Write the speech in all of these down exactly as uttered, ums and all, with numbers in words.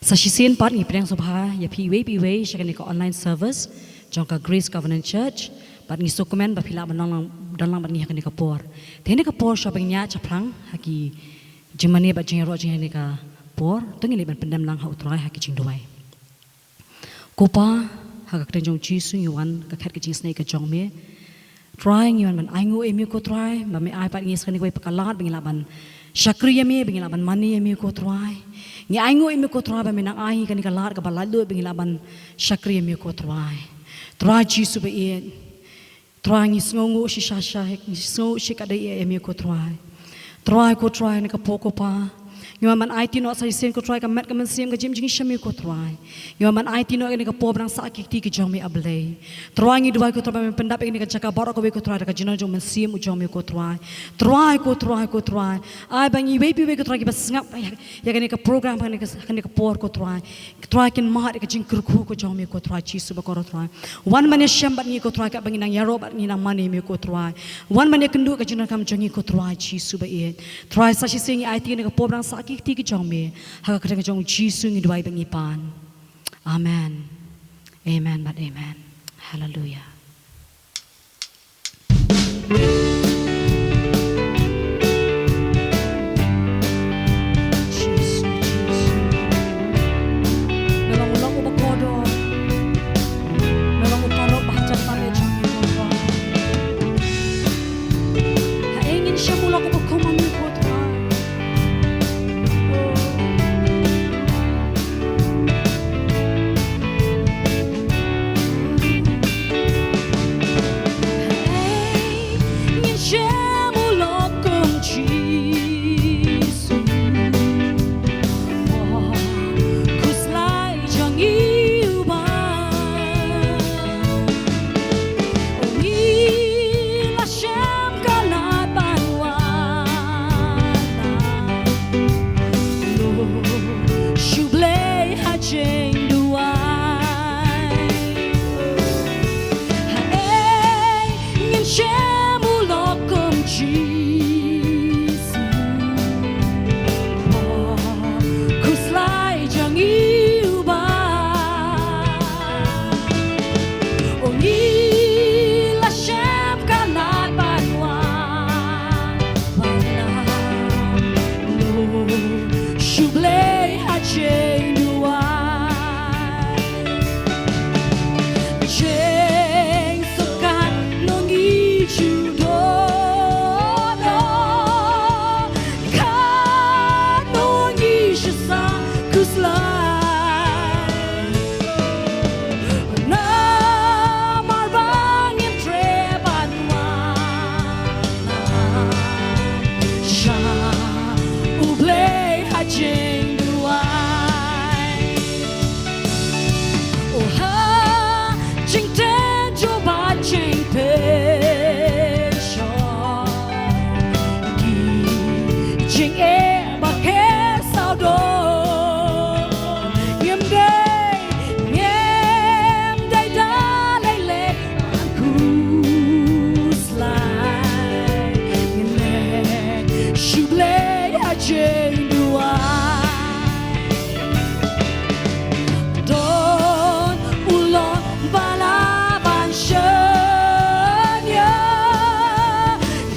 Sa shisien pat ngi pdiang sngewbha ïa phi iwei pa iwei sha kane ka online service jong ka Grace Covenant Church, bad ngi sngewkmen ba phi lah ban don lang, don lang bad ngi ha kane ka por. Te ha kane ka por, shuwa ban ïaid shaphrang ha ki jingmane bad jingïaroh jong ngi ha kane ka por, to ngin leit ban pyndem lang ha U Trai ha ki jingduwai. Ko Pa, ha ka kyrteng jong U Jisu ngi wan, ka khet ka jingisynei ka jong Me. Trai, ngi wan ban ainguh ïa Me ko Trai, ba Me ai pat ïa ngi sa kane kawei pat ka lad ba ngi lah ban shakri ïa Me, ba ngi lah ban mane ïa Me ko Trai. Ngi ainguh ïa Me ko Trai ba Me nang ai ïa ngi kane ka lad kaba laitluid ba ngi lah ban shakri ïa Me ko Trai. Trai Jisu ba ïeit, Trai, ngi sngewnguh shisha sha, ngi sngewnguh shikatdei ïa Me ko Trai. Trai ko Trai, ha kane ka por ko Pa, ngi wan ban aiti noh sa shisien ko Trai ka met ka mynsiem ka jingim jong ngi sha Me ko Trai. Ngi wan ban aiti noh ïa kane ka por ba nang sah ha ki kti ki jong Me, A Blei. Trai, ngi duwai ko Trai ba Men pyndap ïa kane ka jaka baroh kawei ko Trai da ka jingdon jong U Mynsiem U jong Me ko Trai. Trai ko Trai ko Trai, ai ba ngi iwei pa iwei ko Trai kiba sngap ïa, ïa kane ka program, kane ka, kane ka por ko Trai, Trai kin mad ïa ka jingkyrkhu ka jong Me ko Trai Jisu ba kordor Trai. Wan ban ïashem bad ngi ko Trai, katba ngi nang ïaroh bad ngi nang mane Me ko Trai. Wan ban ïakynduh ka jingdonkam jong ngi ko Trai Jisu ba ïeit. Trai, sa shisien ngi aiti ïa kane ka por ba nang sah ha ki kti ki jong Me. Ha ka kyrteng ka jong U Jisu ngi duwai bad ngi pan. Amen. Amen bad amen. Haleluia. Jisu, Jisu. Me long u lok uba kordor. Me long u paralok ba hajan ban leit jong ngi, ko Trai. Haei ngin shem u lok uba kum ma Me, ko Trai. Haei ngin shem u lok kum Jisu. Khuslai jong ngi uba. O ngi la shem ka lad ban wan. Lord, shu Blei ha jingduwai. Haei ngin shem u lok kum Jisu. Khuslai jong ngi uba. O ngi la shem ka lad ban wan. Lord, shu Blei ha jingduwai. Jingsuh katno ngi ju don, katno ngi ju sah khuslai. Namar ba ngim treh ban wan sha U Blei ha jingduwai. O ha jingteng jong ba jingpynshong, ki jingeh ba ki sawdong, ngim dei, ngim dei da lei lei khuslai. Ngin leit shu Blei ha jingduwai. Don u lok ba lah ban shaniah,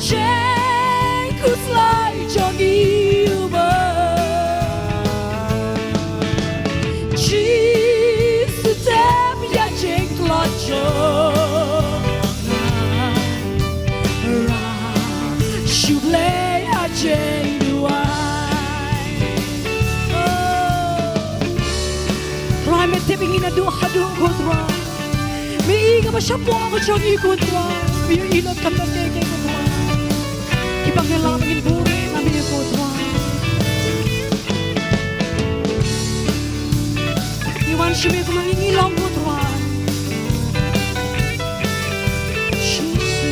jingkhuslai jong ngi uba. Jisu, tem ïa jingtlot jong nga. Shu Blei ha jingduwai. Oh. Trai, Me tip ïa ngi naduh haduh, ko Trai. Me i kaba shapoh ka jong ngi, ko Trai. Me ïohi lut kam don kiei kiei, ko Trai, kiba ngin lah ba ngin buhrieh na Me, ko Trai. Ngi wan sha Me kumba ngi long, ko Trai. Jisu.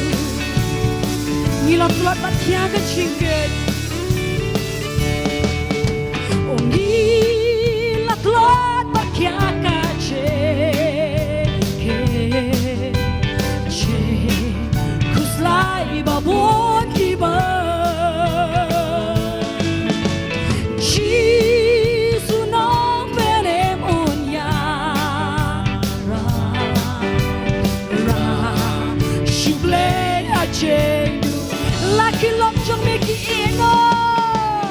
Ngi la tlot bad khia ka jingkit. O ngi la tlot bad khia ka jingkit. Jingkhuslai ba bun kiba. Jisu, nongpynim jingduwai. La ki lok jong me ki ïehnoh.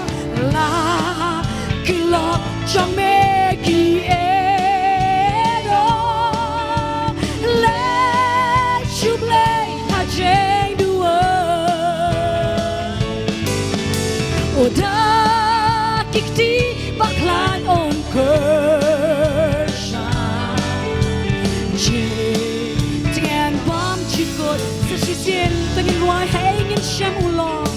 La ki lok jong me ki ïehnoh. Leit sha U Blei ha jingduwai. U da ki kti bakhlaiñ un kyrshan. Jingtngen bymjukut. Sa shisien to ngin duwai, haei ngin shem u lok.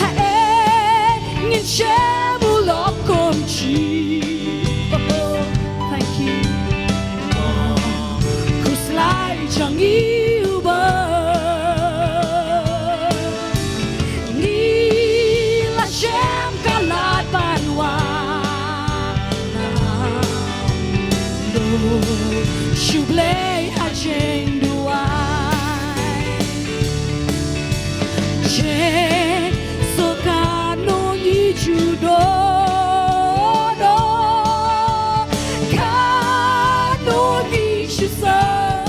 Haei ngin shem u lok kum jingduwai. Thank you. Khuslai jong ngi uba. Ngi la shem ka lad ban wan. Leit sha U Blei ha jingduwai. Jingsoh kano ngi ju don, kano ngi ju sah.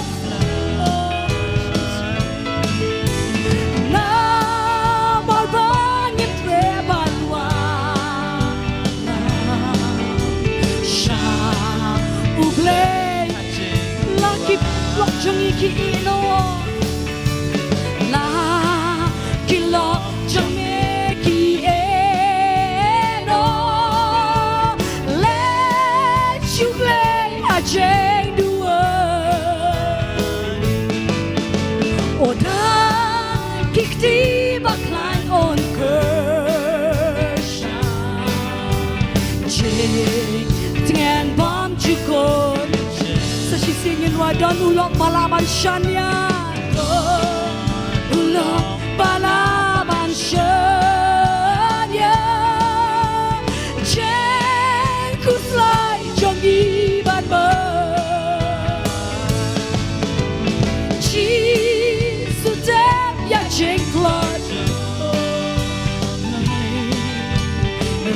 Namar ba ngim treh ban wan sha U Blei. La ki lok jong ngi ki ïehnoh. La ki lok jong me ki ïehnoh. Leit sha U Blei ha jingduwai. U da ki kti bakhlaiñ un kyrshan. Jingtngen bymjukut. Sa shisien ngin duwai, don u lok ba lah ban shaniah. Don u lok ba lah ban shaniah. Jingkhuslai jong ngi ban wan. Jisu, tep ïa jingtlot.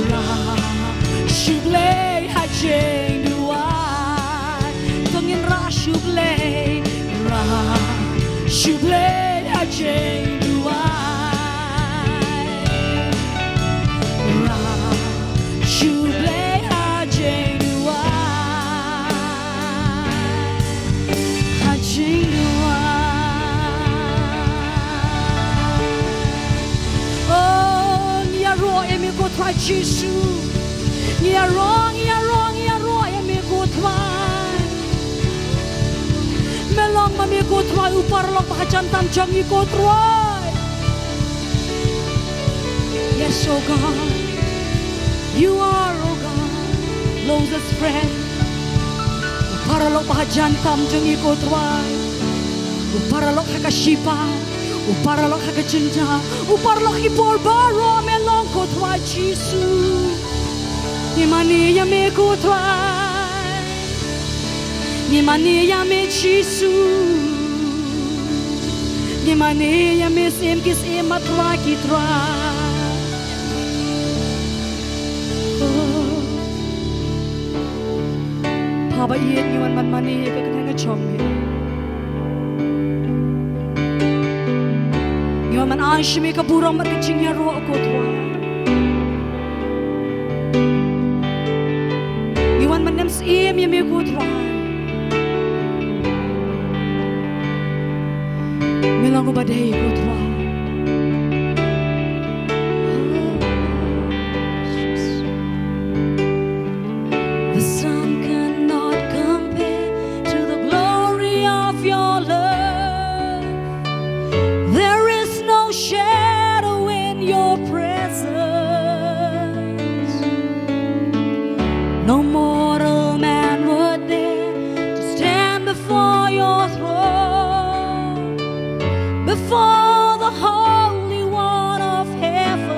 Leit sha U Blei ha jingduwai. To ngin leit sha U Blei. Leit sha U Blei ha jingduwai. Leit sha U Blei ha jingduwai. Ha jingduwai. Oh, ngi ïaroh ïa me ko Trai Jisu. Ngi ïaroh, ngi ïaroh, ngi ïaroh ïa me ko Trai. Me long ma me ko Trai u paralok ba hajan tam jong ngi ko Trai. Yes, oh God. You are, oh God, closest friend. U paralok ba hajan tam jong ngi ko Trai. U paralok ha ka shipa. U paralok ha ka jingja. U paralok ha ki por baroh me long ko Trai Jisu. Ngi mane ïa me ko Trai. Ngi mane ïa me Jisu. Ngi mane ïa me Syiem ki syiem, Trai ki trai. Oh. Baba ïeit, ngi wan ban mane ïa ka kyrteng ka jong me. Ngi wan ban ai sha me ka burom bad ka jingïaroh ko Trai. Ngi wan ban nym syiem ïa me ko Trai. Me long uba dei ko Trai. The sun cannot compare to the glory of your love. There is no shadow in your presence. No mortal man would dare to stand before your throne, before the Holy One of heaven.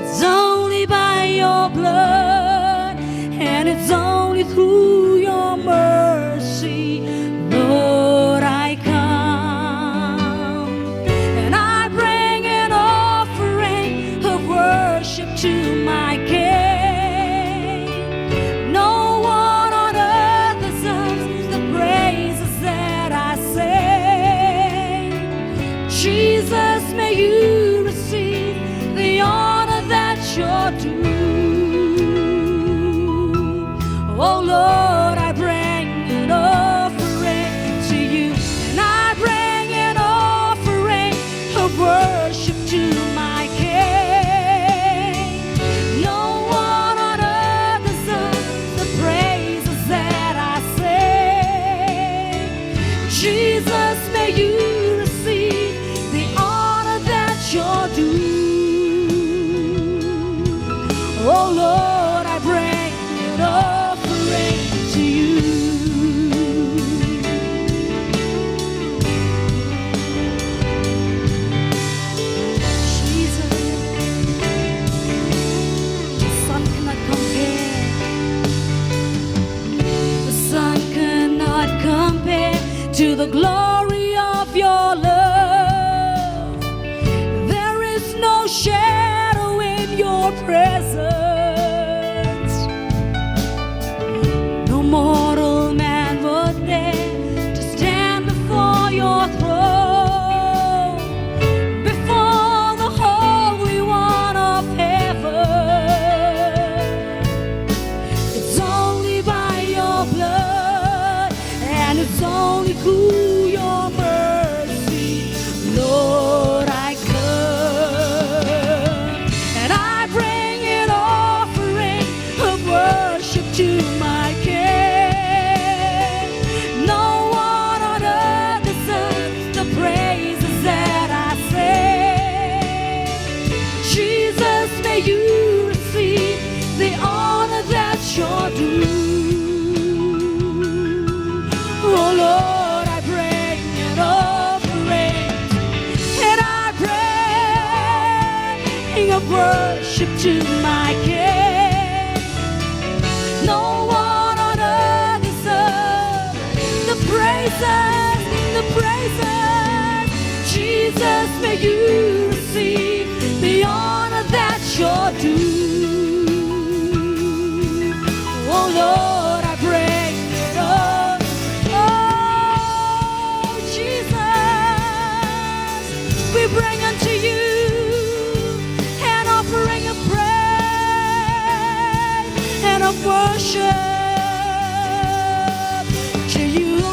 It's only by your blood, and it's only through your mercy, Lord, I come. And I bring an offering of worship to my King. No one on earth deserves the praises that I sing. Oh Lord, I bring an offering to you, and I bring an offering of worship to my King. No one on earth deserves the praises that I sing. Jesus, may you receive the honor that you're due. Oh Lord, I bring an offering to you. Jesus, the sun cannot compare. The sun cannot compare to the glory of your love. There is no shadow in your presence. No mortal man would dare to stand before your throne, before the Holy One of heaven. It's only by your blood and it's only through your mercy, Lord, I come. And I bring an offering of worship to my King. No one on earth deserves the praises that I sing. Jesus, may you receive the honor that you're due. Oh Lord, I bring an offering, and I bring a worship to my King. No one on earth deserves the praises, the praises. Jesus, may you receive the honor that you're due. Oh Lord, I bring it all. Oh Jesus, we bring unto you an offering of praise and of worship to you, O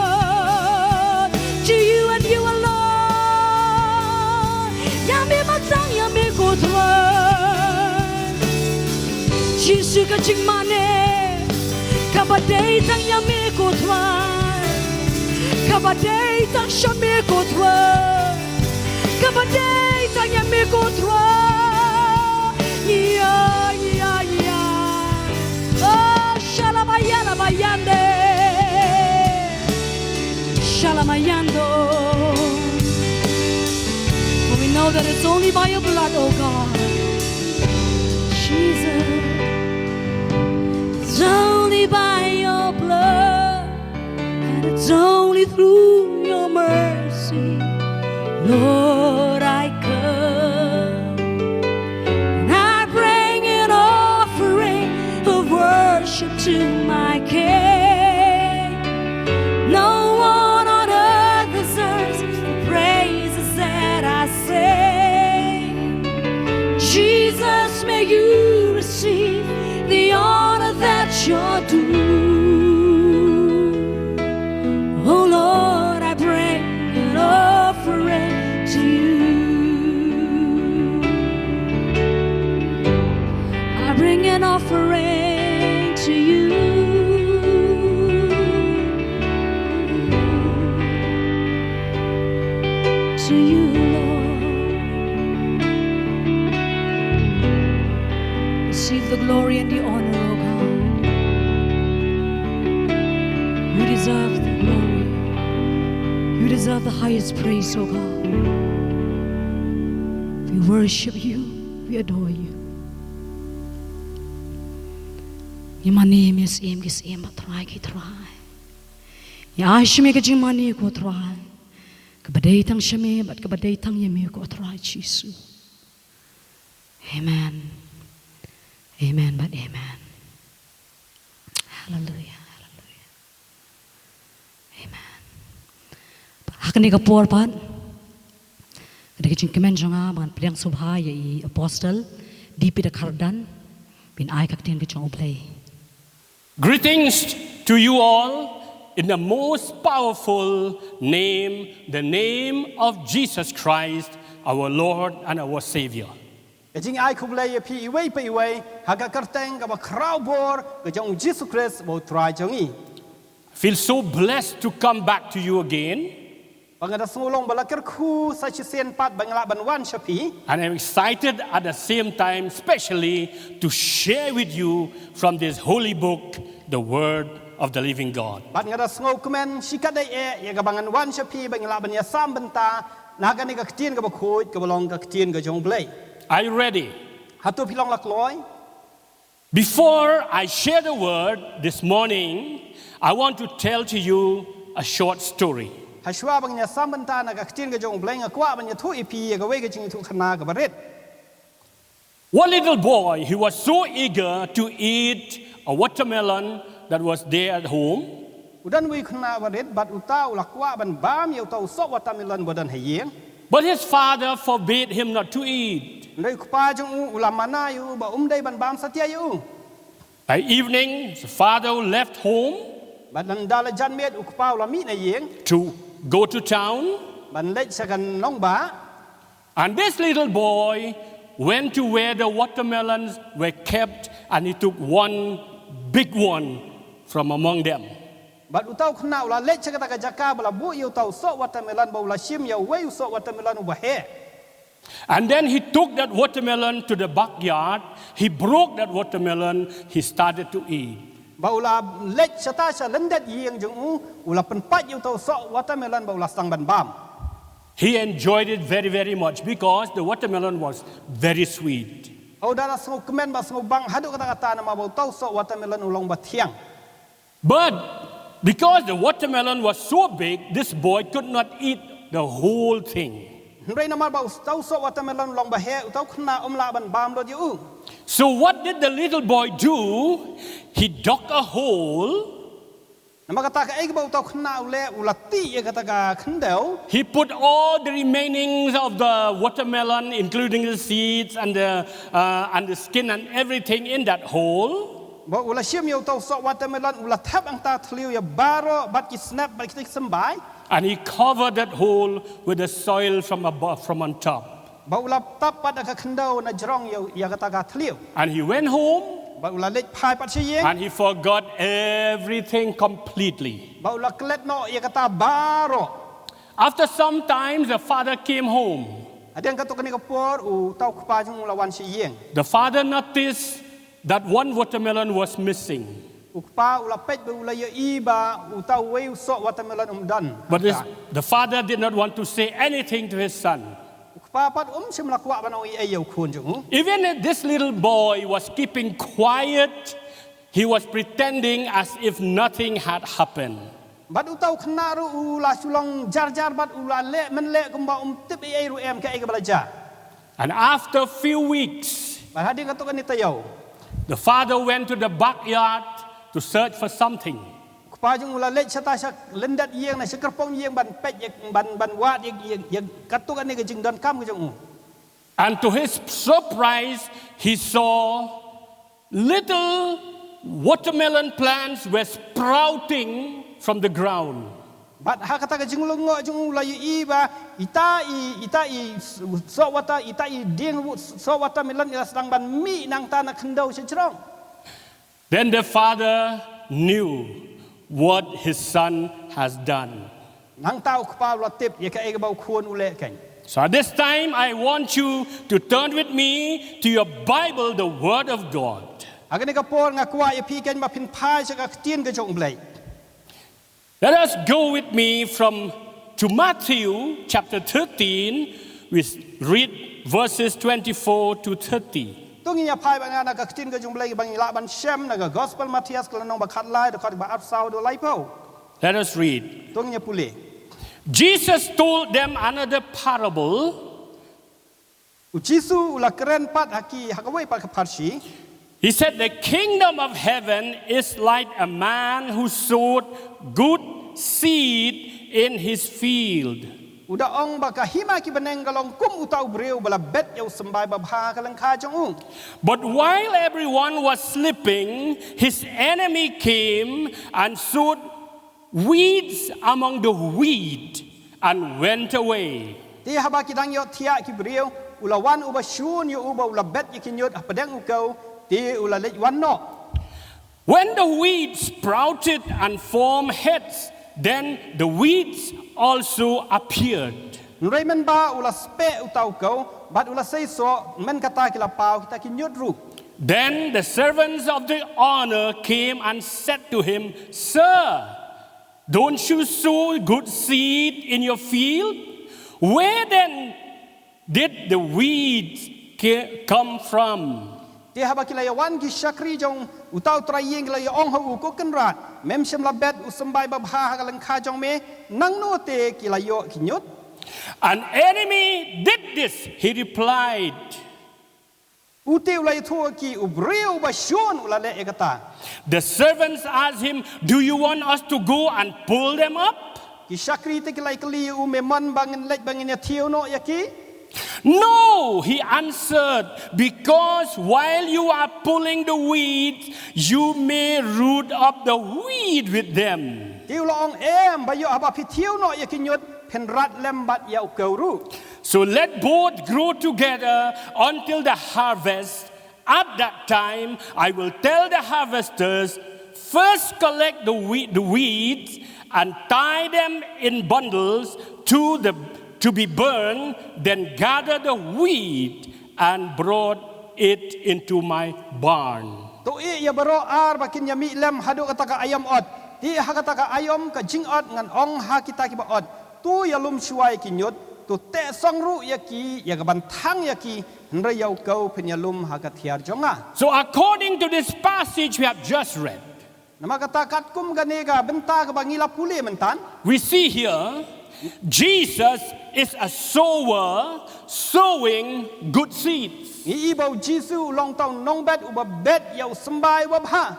Lord, to you and you alone. Ïa me matang, ïa me ko Trai. Jisu, ka jingmane kaba dei tang ïa me ko Trai, kaba dei tang sha me ko Trai, kaba dei tang ïa me ko Trai. Ïa, ïa, ïa. Oh, shalabaya labayande. Shalamayando. For we know that it's only by your blood, oh God. Jesus. It's only by your blood, and it's only through your mercy, Lord, I come. And I bring an offering of worship to my King. No one on earth deserves the praises that I sing. Jesus, may you receive the honor that you're due. Oh Lord, I bring an offering to you. I bring an offering to you. To you, Lord. Receive the glory and the honor, O God. You deserve the glory. You deserve the highest praise, O God. We worship you. We adore you. Ngi mane ïa me, Syiem ki syiem, bad Trai ki trai. Ngi ai sha me ka jingmane, ko Trai, kaba dei tang sha me bad kaba dei tang ïa me, ko Trai Jisu. Amen. Amen bad amen. Haleluya, haleluya. Amen. Ha kane ka por pat, ka dei ka jingkmen jong nga ban pdiang sngewbha ïa i Apostle Dei phi da khardan, phin ai ka ktien ka jong U Blei. Greetings to you all in the most powerful name, the name of Jesus Christ, our Lord and our Savior. Ka jingai khublei ïa phi iwei pa iwei, ha ka kyrteng kaba khraw bor, ka jong U Jisu Khrist, ba U Trai jong ngi. Feel so blessed to come back to you again. Ba nga da sngew long ba la kyrkhu sa shisien pat ba nga lah ban wan sha phi. And I'm excited at the same time, specially to share with you from this holy book, the Word of the Living God. Bad nga da sngewkmen shikatdei eh ïa kaba ngan wan sha phi ba nga lah ban ïasam bynta na kane ka ktien kaba khuid kaba long ka ktien ka jong U Blei. Are you ready? Hato phi long la kloi? Before I share the word this morning, I want to tell to you a short story. Hashwa ba ngan ïasam bynta na ka ktien ka jong U Blei, nga kwah ban ïathuh ïa phi ïa kawei ka jingïathuhkhana kaba rit. One little boy, he was so eager to eat a watermelon that was there at home. U don uwei u khynnah ba rit bad uta u la kwah ban bam ïa uta u soh watermelon ba don ha ïing. But his father forbade him not to eat. Hynrei u kpa jong u u la mana ïa u ba um dei ban bam satia ïa u. By evening, the father left home. Bad ynda la janmiet u kpa u la mih na ïing. To go to town. Ban leit sha ka nongbah. And this little boy went to where the watermelons were kept and he took one big one from among them. Bad uta u khynnah u la leit sha kata ka jaka ba la buh ïa uta u soh watermelon bad u la shim ïa uwei u soh watermelon uba heh. And then he took that watermelon to the backyard, he broke that watermelon, he started to eat. Bad u la leit shata sha lyndet ïing jong u, u la pynpait ïa uta u soh watermelon bad u la sdang ban bam. He enjoyed it very, very much because the watermelon was very sweet. U da la sngewkmen bad sngewbang haduh katta katta namar ba uta u soh watermelon u long ba thiang. But because the watermelon was so big, this boy could not eat the whole thing. Hynrei namar ba uta u soh watermelon u long ba heh, uta u khynnah um lah ban bam lut ïa u. So what did the little boy do? He dug a hole. Namar kata kaei kaba uta u khynnah u leh, u la tih ïa kata ka khyndew. He put all the remainings of the watermelon, including the seeds and the, uh, and the skin and everything in that hole. Bad u la shim ïa uta u soh watermelon, u la thep hangta thliew ïa baroh bad ki snep bad ki symbai. And he covered that hole with the soil from above, from on top. Bad u la tap pat da ka khyndew na jrong ïa, ïa kata ka thliew. And he went home. Bad u la leit phai pat sha ïing. And he forgot everything completely. Bad u la klet noh ïa kata baroh. After some time, the father came home. Hadien katto katne ka por uta u kpa jong u la wan sha ïing. The father noticed that one watermelon was missing. U kpa u la peit bad u la ïohi ba uta uwei u soh watermelon um don. But this, the father did not want to say anything to his son. U kpa pat um shym la kwah ban ong ei ei ïa u khun jong u. Even if this little boy was keeping quiet, he was pretending as if nothing had happened. Bad uta u khynnah ruh u la shu long jar jar bad u la leh mynleh kumba um tip ei ei ruh em kaei kaba la jia. And after few weeks, bad hadien katto katne taïew, the father went to the backyard to search for something. U kpa jong u la leit shata sha lyndet ïing ne sha kyrpong ïing ban peit ïa, ban, ban wad ïa, ïa, ïa katto katne ka jingdonkam ka jong u. And to his surprise, he saw little watermelon plants were sprouting from the ground. Bad ha kata ka jinglyngngoh jong u la ïohi ba ita i, ita i soh water, ita i dieng soh watermelon i la sdang ban mih nangta na khyndew sha jrong. Then the father knew what his son has done. Nangta u kpa u la tip ïa kaei kaba u khun u leh kein. So at this time, I want you to turn with me to your Bible, the Word of God. Ha kane ka por nga kwah ïa phi kein ba phin phai sha ka ktien ka jong U Blei. Let us go with me from to Matthew chapter thirteen, we read verses twenty-four to thirty. To ngin ïa phai bad nga na ka ktien ka jong U Blei ba ngin lah ban shem na ka Gospel Mathaios ka lynnong ba khatlai dkhot ba arphew saw haduh laiphew. Let us read. To ngin ïa pule. Jesus told them another parable. U Jisu u la kren pat ha ki, ha kawei pat ka pharshi. He said, "The kingdom of heaven is like a man who sowed good seed in his field." U da ong ba ka hima ki bneng ka long kum uta u briew ba la bet ïa u symbai babha ha ka lyngkha jong u. But while everyone was sleeping, his enemy came and sowed weeds among the wheat and went away. Te haba ki dang ïohthiah ki briew, u la wan uba shun ïa u ba u la bet ïa ki ñiut hapdeng u kew, te u la leit wan noh. When the wheat sprouted and formed heads, then the weeds also appeared. Hynrei mynba u la speh uta u kew bad u la sei soh, mynta ki la paw kita ki ñiut ruh. Then the servants of the owner came and said to him, "Sir, don't you sow good seed in your field? Where then did the weeds ca- come from?" Te haba ki la ïa wan ki shakri jong uta u trai ïing ki la ïa ong ha u, "Ko kynrad, mem shym la bet u symbai babha ha ka lyngkha jong me, nangno te ki la ïoh ki ñiut?" "An enemy did this," he replied. U te u la ïathuh ha ki, "U briew uba shun u la leh ïa kata." The servants asked him, "Do you want us to go and pull them up?" Ki shakri te ki la ïa kylli ïa u, "Me mon ba ngin leit ba ngin ïa thiew noh ïa ki?" "No," he answered, "because while you are pulling the weeds, you may root up the wheat with them." Te u la ong, "Em, ba ïoh haba phi thiew noh ïa ki ñiut, phin rat lem bad ïa u kew ruh." "So let both grow together until the harvest. At that time, I will tell the harvesters, 'First collect the, we- the weeds and tie them in bundles to, the, to be burned, then gather the wheat and brought it into my barn.'" To ïeh ïa baroh ar ba kin ïa mih lem haduh kata ka aïom ot. Te ha kata ka aïom ka jingot ngan ong ha kita kiba ot, "To ïalum shuwa ïa ki ñiut, to teh song ruh ïa ki, ïa ka ban thang ïa ki, hynrei ïa u kew phin ïalum ha ka thiar jong nga." So according to this passage we have just read, Namar kata katkum kane ka bynta kaba ngi la pule mynta, we see here Jesus is a sower sowing good seeds. Ngi i ba u Jisu u long uta u nongbet uba bet ïa u symbai uba bha.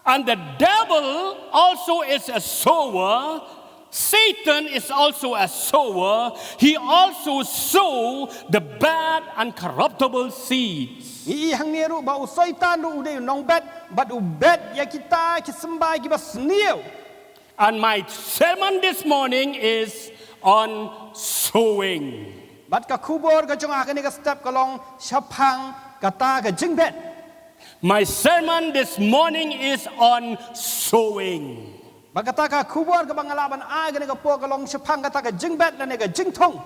And the devil also is a sower. Satan is also a sower. He also sow the bad and corruptible seeds. Ngi i hangne ruh ba u Soitan ruh u dei u nongbet bad u bet ïa kita ki symbai kiba sniew. And my sermon this morning is on sowing. Bad ka khubor ka jong nga ha kane ka step ka long shaphang kata ka jingbet. My sermon this morning is on sowing. Bad kata ka khubor kaba nga lah ban ai ha kane ka por ka long shaphang kata ka jingbet lane ka jingthung.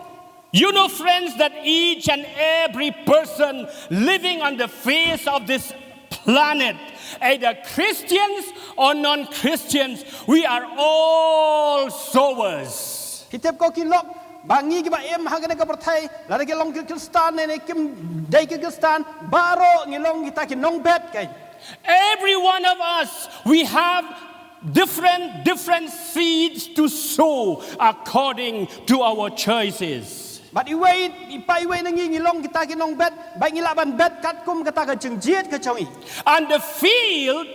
You know, friends, that each and every person living on the face of this planet, either Christians or non Christians, we are all sowers. Phi tip ko ki lok, ba ngi kiba im ha kane ka pyrthei, lada ki long ki Khristan ne kim dei ki Khristan, baroh ngi long kita ki nongbet kein. Every one of us, we have different different seeds to sow according to our choices. Bad iwei i pa iwei na ngi ngi long kita ki nongbet, ba ngi lah ban bet katkum kata ka jingjied ka jong ngi. And the field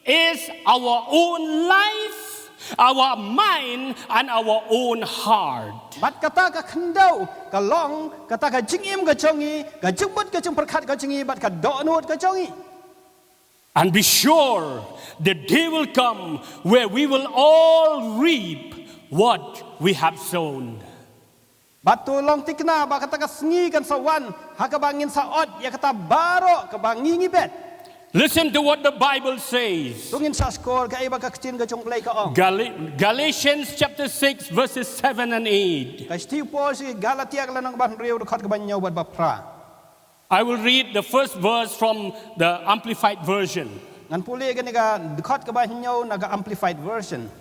is our own life, our mind and our own heart. Bad kata ka khyndew ka long kata ka jingim ka jong ngi, ka jingmut ka jingpyrkhat ka jong ngi bad ka dohnud ka jong ngi. And be sure the day will come where we will all reap what we have sown. Bad to long thikna ba kata ka sngi kan sa wan ha kaba ngin sa ot ïa kata baroh kaba ngi ngi bet. Listen to what the Bible says. To ngin sa skor kaei ba ka ktien ka jong U Blei ka ong. Gal- Galatians chapter six verses seven and eight. Ka shithi u Paul sha ki Galatia ka lynnong ba hynriew dkhot kaba hynñiew bad ba phra. I will read the first verse from the Amplified Version. Ngan pule kane ka dkhot kaba hynñiew na ka Amplified Version.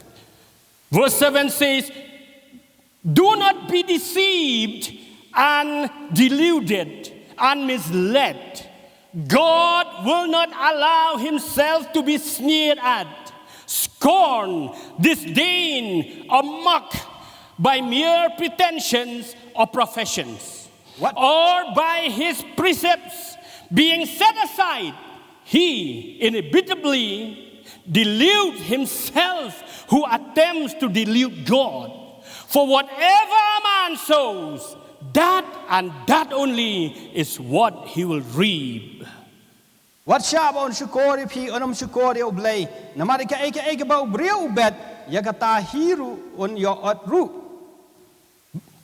Verse seven says, "Do not be deceived and deluded and misled. God will not allow himself to be sneered at, scorned, disdained, or mocked by mere pretensions or professions." What? Or by his precepts being set aside, he inevitably deludes himself who attempts to delude God. For whatever a man man sows, that and that only is what he will reap. Wat shah ba un shukor ïa phi, un ym shukor ïa U Blei. Namar kaei kaei kaba u briew u bet, ïa kata hi ruh un ïoh ot ruh.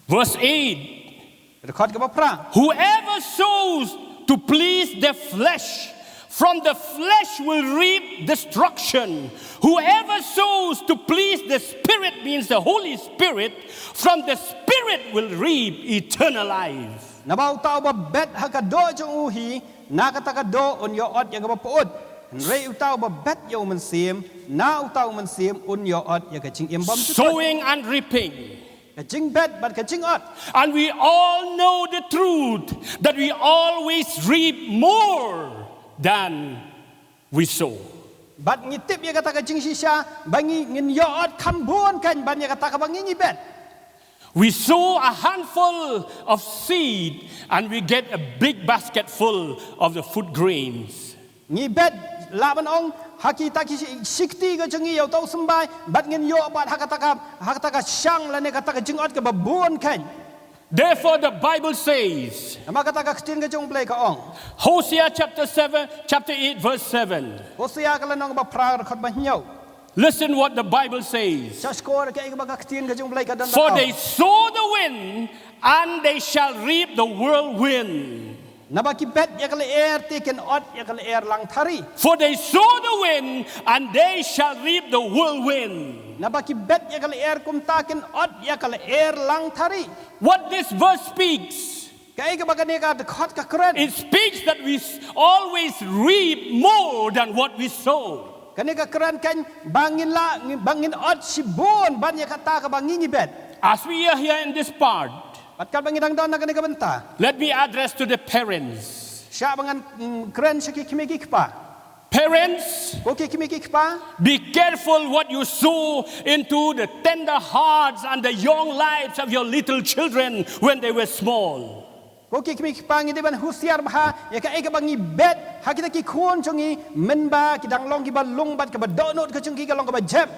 Verse eight. Dkhot kaba phra. Whoever sows to please the flesh, from the flesh will reap destruction. Whoever sows to please the Spirit, means the Holy Spirit, from the Spirit will reap eternal life. Naba uta uba bet ha ka doh jong u hi, na kata ka doh un ïoh ot ïa kaba pyut. Hynrei uta uba bet ïa U Mynsiem, na uta U Mynsiem un ïoh ot ïa ka jingim bymjukut. Sowing and reaping. Ka jingbet bad ka jingot. And we all know the truth that we always reap more than we sow. Bad ngi tip ïa kata ka jingshisha, ba ngi ngin ïoh ot kham bun kan ban ïa kata kaba ngi ngi bet. We sow a handful of seed and we get a big basketful of the food grains. Ngi bet, lah ban ong, ha kita ki shi-, shikti ka jong ngi ïa uta u symbai, bad ngin ïoh bad ha kata ka, ha kata ka shang lane kata ka jingot kaba bun kan. Therefore, the Bible says, namar kata ka ktien ka jong U Blei ka ong. Hosea chapter seven, chapter eight, verse seven. Hosea ka lynnong ba phra, dkhot ba hynñiew. Listen what the Bible says. Sngap shuh kaei kaba ka ktien ka jong U Blei ka don. For they sow the wind, and they shall reap the whirlwind. Naba ki bet ïa ka lyer te kin ot ïa ka lyer langthari. For they sow the wind, and they shall reap the whirlwind. Naba ki bet ïa ka lyer kumta kin ot ïa ka lyer langthari. What this verse speaks, kaei kaba kane ka dkhot ka kren. It speaks that we s-, always reap more than what we sow. Kane ka kren kan ba ngin lah, ba ngin ot shibun ban ïa kata kaba ngi ngi bet. As we are here in this part, bad katba ngi dang don na kane ka bynta, let me address to the parents. Shah ba ngan, mm, kren sha ki kmie ki kpa. Parents, ko ki kmie ki kpa, be careful what you sow into the tender hearts and the young lives of your little children when they were small. Ko ki kmie ki kpa, ngi dei ban husiar bha ïa kaei kaba ngi bet ha kita ki khun jong ngi, mynba ki dang long kiba lung bad kaba dohnud ka jong ki ka long kaba jep.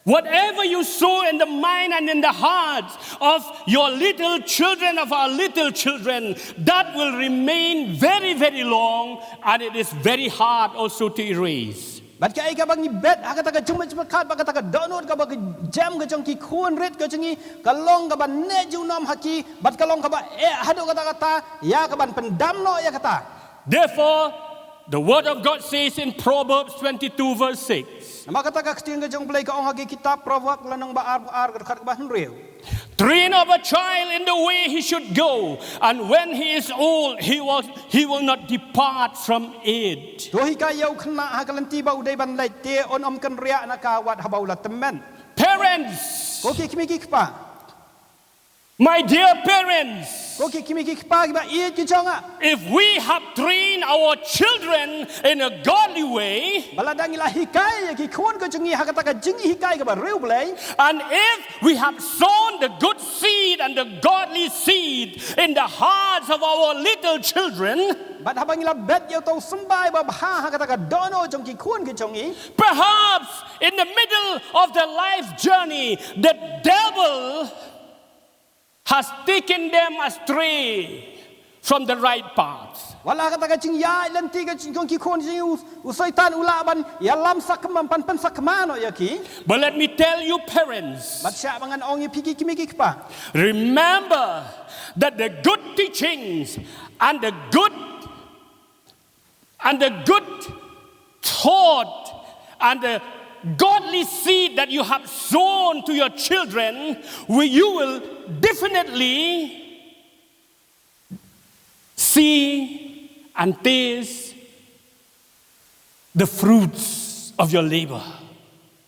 Whatever you sow in the mind and in the hearts of your little children, of our little children, that will remain very, very long, and it is very hard also to erase. Bad kaei kaba ngi bet ha kata ka jingmut jingpyrkhat bad kata ka dohnud kaba ka jem ka jong ki khun rit ka jong ngi, ka long kaba neh junom ha ki, bad ka long kaba eh haduh katta katta ïa kaban pyndam noh ïa kata. Therefore, the word of God says in Proverbs twenty-two verse six. Namar kata ka ktien ka jong U Blei ka ong ha ki kitab Proverb lynnong ba arphew ar ka dkhot kaba hynriew. Train up a child in the way he should go, and when he is old, he will, he will not depart from it. To hikai ïa u khynnah ha ka lynti ba u dei ban leit, te un ym kynriah na ka wat haba u la tymmen. Parents, ko ki kmie ki kpa, my dear parents, ko ki kmie ki kpa kiba ïeit ki jong nga, if we have trained our children in a godly way, ba lada ngi la hikai ïa ki khun ka jong ngi ha kata ka jinghikai kaba riewblei, and if we have sown the good seed and the godly seed in the hearts of our little children, bad haba ngi la bet ïa uta u symbai babha ha kata ka dohnud jong ki khun ki jong ngi, perhaps in the middle of their life journey, the devil has taken them astray from the right path. Wat la kata ka jingïaid lynti ka jong ki khun jong ngi, u, u Soitan u lah ban ïalam sakma, ban pynsakma noh ïa ki. But let me tell you, parents, bad shah ba ngan ong ïa phi ki kmie ki kpa, remember that the good teachings and the good and the good thought and the godly seed that you have sown to your children, will, you will definitely see and taste the fruits of your labor.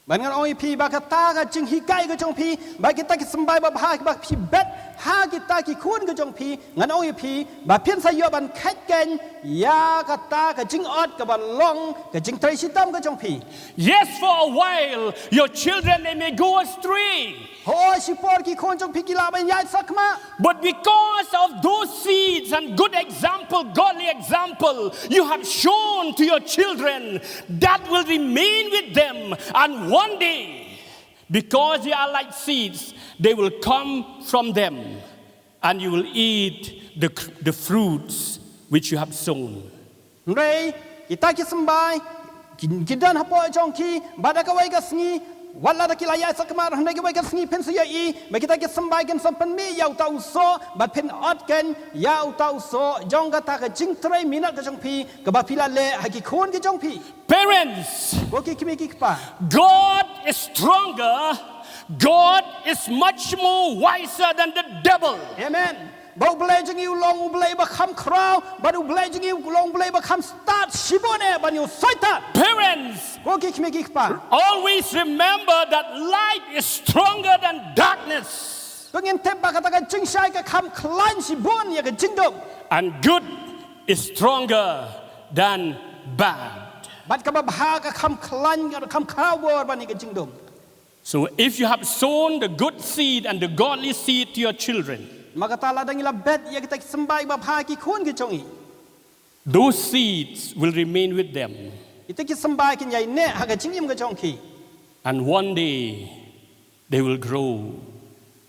Ban ngan ong ïa phi ba kata ka jinghikai ka jong phi, ba kita ki symbai babha kiba phi bet ha kita ki khun ka jong phi, ngan ong ïa phi ba phin sa ïoh ban kheit keiñ ïa kata ka jingot kaba long ka jingtrei shitom ka jong phi. Yes, for a while your children, they may go astray. Hooid, shipor ki khun jong phi ki lah ban ïaid sakma. But because of those seeds and good example, godly example you have shown to your children, that will remain with them. And one day, because they are like seeds, they will come from them, and you will eat the, the fruits which you have sown. Hynrei kita ki symbai ki, ki don hapoh jong ki, bad ha kawei ka sngi, wat la da ki la ïaid sakma, hynrei kawei ka sngi phin sa ïohi ba kita ki symbai kin sa pynmih ïa uta u soh, bad phin ot keiñ ïa uta u soh jong kata ka jingtrei minot ka jong phi, kaba phi la leh ha ki khun ki jong phi. Parents, ko ki kmie ki kpa, God is stronger. God is much more wiser than the devil. Amen. Ba U Blei jong ngi u long U Blei ba kham khraw, bad U Blei jong ngi u long U Blei ba kham stad shibun eh ban ïa u Soitan. Parents, ko ki kmie ki kpa, always remember that light is stronger than darkness. To ngin tip ba kata ka jingshai ka kham khlaiñ shibun ïa ka jingdum. And good is stronger than bad. Bad kaba bha ka kham khlaiñ, ka kham khraw bor ban ïa ka jingdum. So if you have sown the good seed and the godly seed to your children, ma kata lada ngi la bet ïa kita ki symbai ba bha ha ki khun ki jong ngi, those seeds will remain with them. Kita ki symbai kin ïai neh ha ka jingim ka jong ki. And one day they will grow.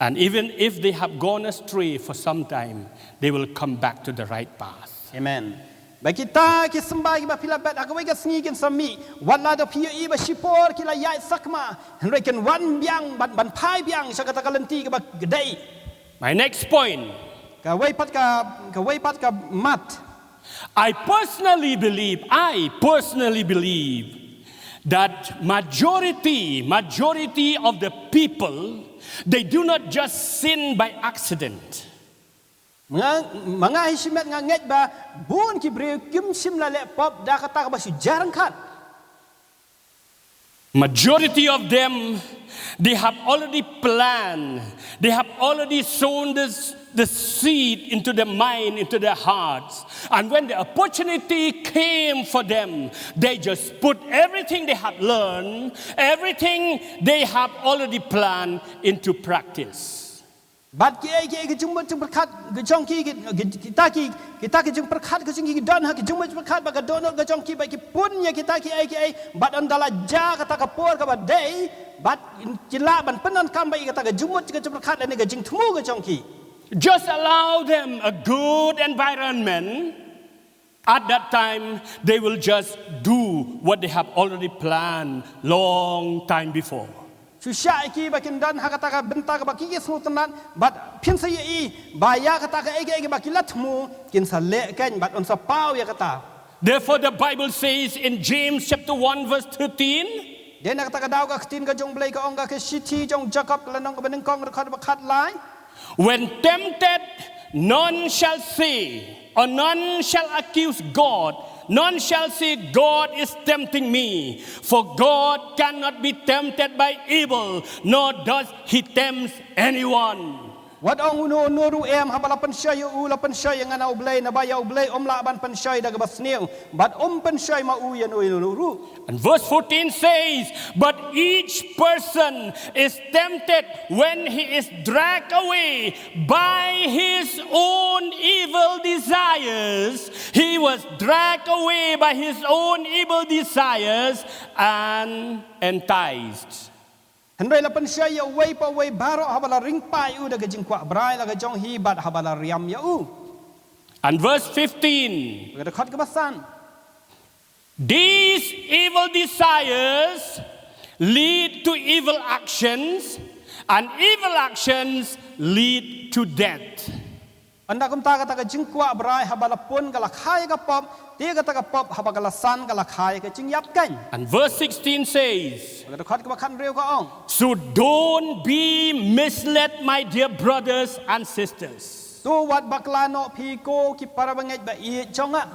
And even if they have gone astray for some time, they will come back to the right path. Amen. Ba kita ki symbai kiba phi la bet ha kawei ka sngi kin sa mih, wat la da phi ïohi ba shipor ki la ïaid sakma, hynrei kin wan biang, ban, ban phai biang sha kata ka lynti kaba dei. My next point. Kawei pat ka, kawei pat ka mat. I personally believe, I personally believe that majority, majority of the people, they do not just sin by accident. Ma nga, ma nga hi shimet nga ngeit ba bun ki briew kim shym la leh pop da kata kaba shu jar ryngkat. Majority of them, they have already planned, they have already sown this, the seed into their mind, into their hearts. And when the opportunity came for them, they just put everything they have learned, everything they have already planned into practice. Bad kiei kiei ki jingmut jingpyrkhat ki jong ki, ki, ki, kita ki, kita ki jingpyrkhat ki jong ki, ki don ha ki jingmut jingpyrkhat bad ka dohnud ka jong ki, bad ki pun ïa kita kiei kiei, bad ynda la jia kata ka por kaba dei, bad ki lah ban pyndonkam bad ïa kata ka jingmut ka jingpyrkhat lane ka jingthmu ka jong ki. Just allow them a good environment. At that time, they will just do what they have already planned long time before. Shu shah ïa ki ba kin don ha kata ka bynta kaba ki, ki sngewtynnat, bad phin sa ïohi ba ïa kata kaei kaei kaba ki la thmu kin sa leh keiñ bad yn sa paw ïa kata. Therefore, the Bible says in James chapter one verse thirteen, dei na kata ka daw ka ktien ka jong U Blei ka ong ha ka shithi jong u Jakob ka lynnong kaba nyngkong, dkhot ba khatlai. When tempted, none shall say, or none shall accuse God, none shall say, "God is tempting me." For God cannot be tempted by evil, nor does he tempt anyone. Wat ong uno uno ruh em haba la pynshoi ïa u, la pynshoi ïa nga na U Blei, naba ïa U Blei um lah ban pynshoi da kaba sniew, bad um pynshoi ma u ïa uno uno ruh. And verse fourteen says, "But each person is tempted when he is dragged away by his own evil desires." He was dragged away by his own evil desires and enticed. Hynrei la pynshoi ïa uwei pa uwei baroh haba la ring paid ïa u da ka jingkwah brai la ka jong hi bad haba la riam ïa u. And verse fifteen. Ka dkhot kaba san. These evil desires lead to evil actions, and evil actions lead to death. Ynda kumta kata ka jingkwah brai haba la pun ka la kha ïa ka pop, te kata ka pop haba ka la san ka la kha ïa ka jingïap keiñ. And verse sixteen says, ka dkhot kaba khathynriew ka ong. So don't be misled, my dear brothers and sisters. To wat bakla noh phi ko ki para bangeit ba ïeit jong nga.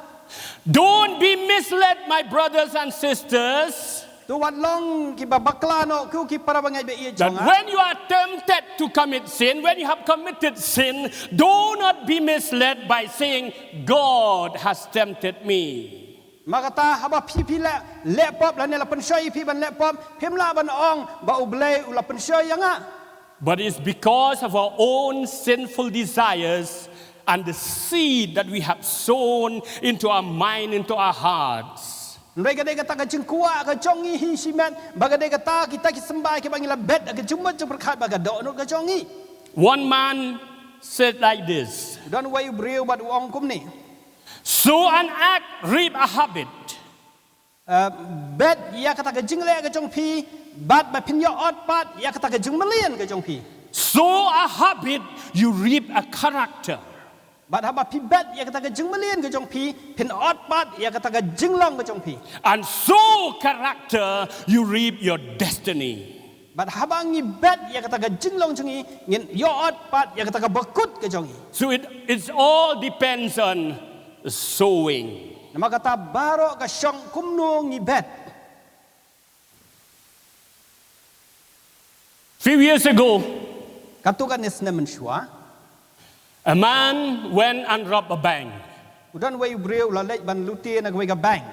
Don't be misled, my brothers and sisters. To wat long kiba bakla noh ko ki para bangeit ba ïeit jong nga. That when you are tempted to commit sin, when you have committed sin, do not be misled by saying, "God has tempted me." Ma kata haba phi phi leh, leh pop lane la pynshoi ïa phi ban leh pop, phim lah ban ong ba U Blei u la pynshoi ïa nga. But it's because of our own sinful desires and the seed that we have sown into our mind, into our hearts. Hynrei ka dei kata ka jingkwah ka jong ngi hi shimet, ba ka dei kata kita ki symbai kiba ngi la bet ha ka jingmut jingpyrkhat bad ka dohnud ka jong ngi. One man said like this. U don uwei u briew bad u ong kumne. Sow an act, reap a habit. Uh, bet ïa kata ka jingleh ka jong phi, bad ba phin ïoh ot pat ïa kata ka jingmlien ka jong phi. Sow a habit, you reap a character. Bad haba phi bet ïa kata ka jingmlien ka jong phi, phin ot pat ïa kata ka jinglong ka jong phi. And sow character, you reap your destiny. Bad haba ngi bet ïa kata ka jinglong jong ngi, ngin ïoh ot pat ïa kata ka bakut ka jong ngi. So it, it all depends on sowing. Namar kata baroh ka shong kumno ngi bet. Few years ago, katto katne snem mynshuwa, a man went and robbed a bank. U don uwei u briew u la leit ban lute na kawei ka bank.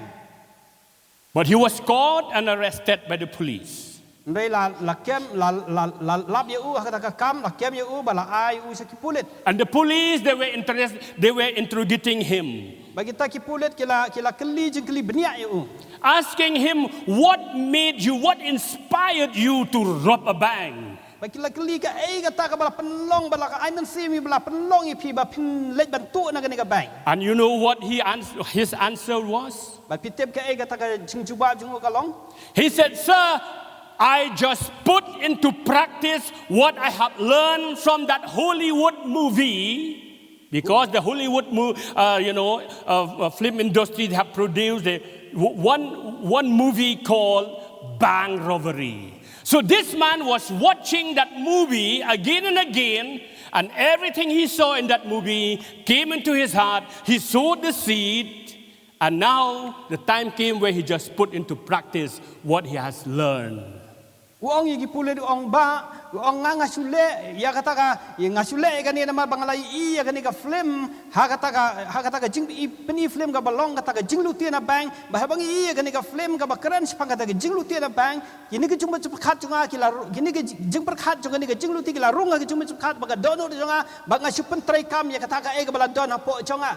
But he was caught and arrested by the police. Hynrei la, la kem, la, la, la lap ïa u ha kata ka kam, la kem ïa u bad la ai ïa u sha ki pulit. And the police, they were interest, they were interrogating him. Bad kita ki pulit ki la, ki la kylli jingkylli bniah ïa u. Asking him, "What made you, what inspired you to rob a bank?" Bad ki la kylli kaei kata kaba la pynlong, ba la ka ai mynsiem ïa phi, ba la pynlong ïa phi ba phin leit ban tuh na kane ka bank. And you know what he ans-, his answer was? Bad phi tip kaei kata ka jingjubab jong u ka long? He said, "Sir, I just put into practice what I have learned from that Hollywood movie." Because the Hollywood, mo-, uh, you know, uh, uh, film industry, they have produced a, w-, one, one movie called Bank Robbery. So this man was watching that movie again and again, and everything he saw in that movie came into his heart. He sowed the seed, and now the time came where he just put into practice what he has learned. U ong ïa ki pulit, u ong, "Bah," u ong, "nga, nga shu leh ïa kata ka, ïa nga shu leh ïa kane namar ba nga la ïohi ïa kane ka film, ha kata ka, ha kata ka jing, i, pyni film kaba long kata ka jinglute na bank, ba haba nga ïohi ïa kane ka film kaba kren shaphang kata ka jinglute na bank, kine ki jingpyrkhat jong nga ki la ru-, kine ki jingpyrkhat jong kane ka jinglute ki la rung ha ka jingpyrkhat bad ka dohnud jong nga, bad nga shu pyntreikam ïa kata kaei kaba la don hapoh jong nga."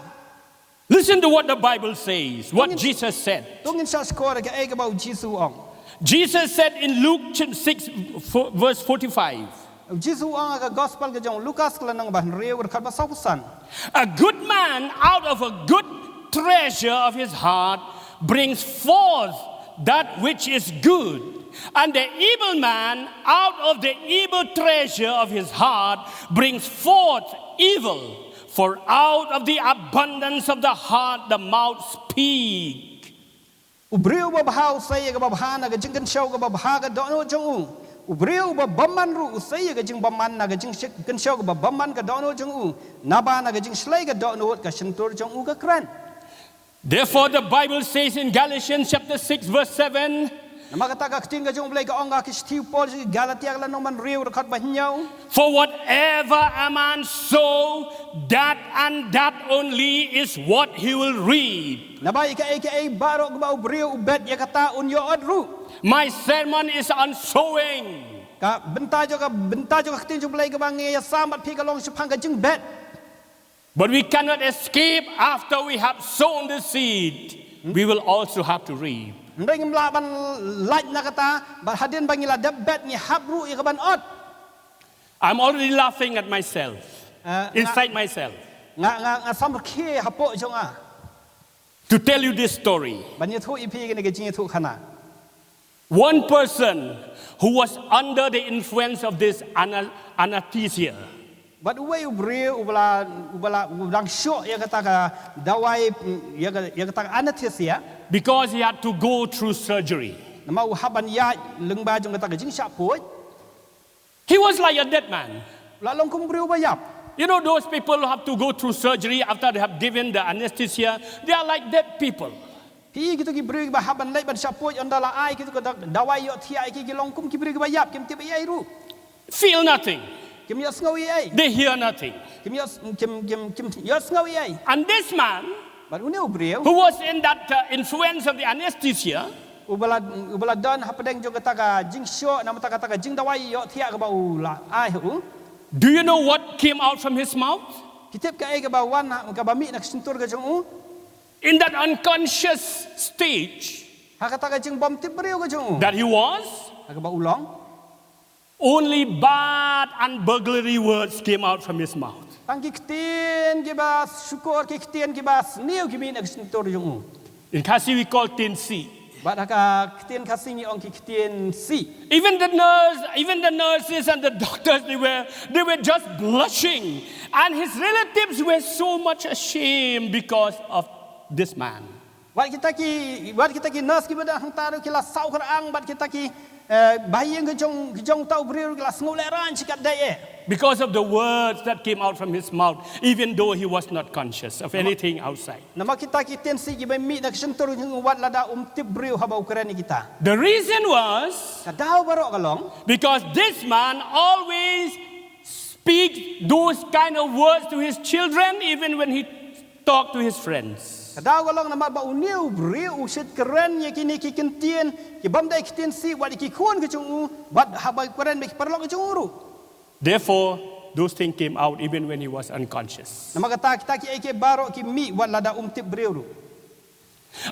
Listen to what the Bible says, what Jesus said. To ngin sa skhor kaei kaba u Jisu u ong. Jesus said in Luke ch-, six, fo-, verse forty-five. U Jisu u ong ha ka gospel ka jong u Lukas ka lynnong ba hynriew ka dkhot ba sawphew san. A good man out of a good treasure of his heart brings forth that which is good, and the evil man out of the evil treasure of his heart brings forth evil. For out of the abundance of the heart, the mouth speak. U briew uba bha u sei ïa kaba bha na ka jingkynshew kaba bha ka dohnud jong u. U briew uba bymman ruh u sei ïa ka jingbymman na ka jingkynshew kaba bymman ka dohnud jong u. Naba na ka jingshlei ka dohnud ka shyntur jong u ka kren. Therefore, the Bible says in Galatians chapter six, verse seven, namar kata ka ktien ka jong U Blei ka ong ha ka shithi u Paul sha ki Galatia ka lynnong ba hynriew ka dkhot ba hynñiew. For whatever a man sow, that and that only is what he will reap. Naba ïa kaei kaei baroh kaba u briew u bet ïa kata un ïoh ot ruh. My sermon is on sowing. Ka bynta jong ka, bynta jong ka ktien jong U Blei kaba ngi ïasam bad phi ka long shaphang ka jingbet. But we cannot escape, after we have sown the seed, we will also have to reap. Hynrei ngim lah ban lait na kata, bad hadien ba ngi la dep bet ngi hap ruh ïa ka ban ot. I'm already laughing at myself, uh, inside nga-, myself. Nga, nga, nga samrkhie hapoh jong nga. To tell you this story. Ban ïathuh ïa phi kane ka jingïathuh khana. One person who was under the influence of this ana-, anesthesia. Bad uwei u briew uba la, uba la, u dang shoh ïa kata ka dawai, ïa ka, ïa kata ka anesthesia. Because he had to go through surgery. Namar u hap ban ïaid lyngba jong kata ka jingshah puid. He was like a dead man. La long kum briew ba ïap. You know those people who have to go through surgery after they have given the anesthesia, they are like dead people. Phi i kito ki briew kiba hap ban leit ban shah puid ynda la ai kito ki da-, dawai ïohthiah ïa ki, ki long kum ki briew kiba ïap, kim tip ei ei ruh. Feel nothing. Kim ïohsngew ei ei. They hear nothing. Kim ïoh, kim, kim, kim ïohsngew ei ei. And this man, bad une u briew, who was in that, uh, influence of the anesthesia, uba la, uba la don hapdeng jong kata ka jingshoh, namar kata ka jingdawai ïohthiah kaba u la ai ha u. Do you know what came out from his mouth? Phi tip kaei kaba wan, kaba mih na ka shyntur ka jong u? In that unconscious stage, Ha kata ka jingbymtip briew ka jong u. That he was, Ha kaba u long. Only bad and burglary words came out from his mouth. Tang ki ktien kiba shukor, ki ktien kiba sniew ki mih na ka shyntur jong u. In Khasi we call tin si. Bad ha ka ktien Khasi ngi ong ki ktien si. Even the nurse, even the nurses and the doctors, they were, they were just blushing. And his relatives were so much ashamed because of this man. Wat kita ki, wat kita ki nurse kiba don hangta ruh ki la saw kyrang, bad kita ki, eh, bahaïing ki jong, ki jong uta u briew ruh ki la sngew lehraiñ shikatdei eh. Because of the words that came out from his mouth, even though he was not conscious of anything outside. Namar kita ki ktien si kiba mih na ka shyntur jong u wat lada um tip briew haba u kren ïa kita. The reason was Ka daw baroh ka long. Because this man always speaks those kind of words to his children, even when he talked to his friends. Ka daw ka long namar ba une u briew u shait kren ïa kine ki ktien kibym dei ktien si wat ïa ki khun ki jong u, bad haba kren bad ki paralok ki jong u ruh. Therefore, those things came out even when he was unconscious. Namar kata kita kiei kiei baroh ki mih wat lada um tip briew ruh.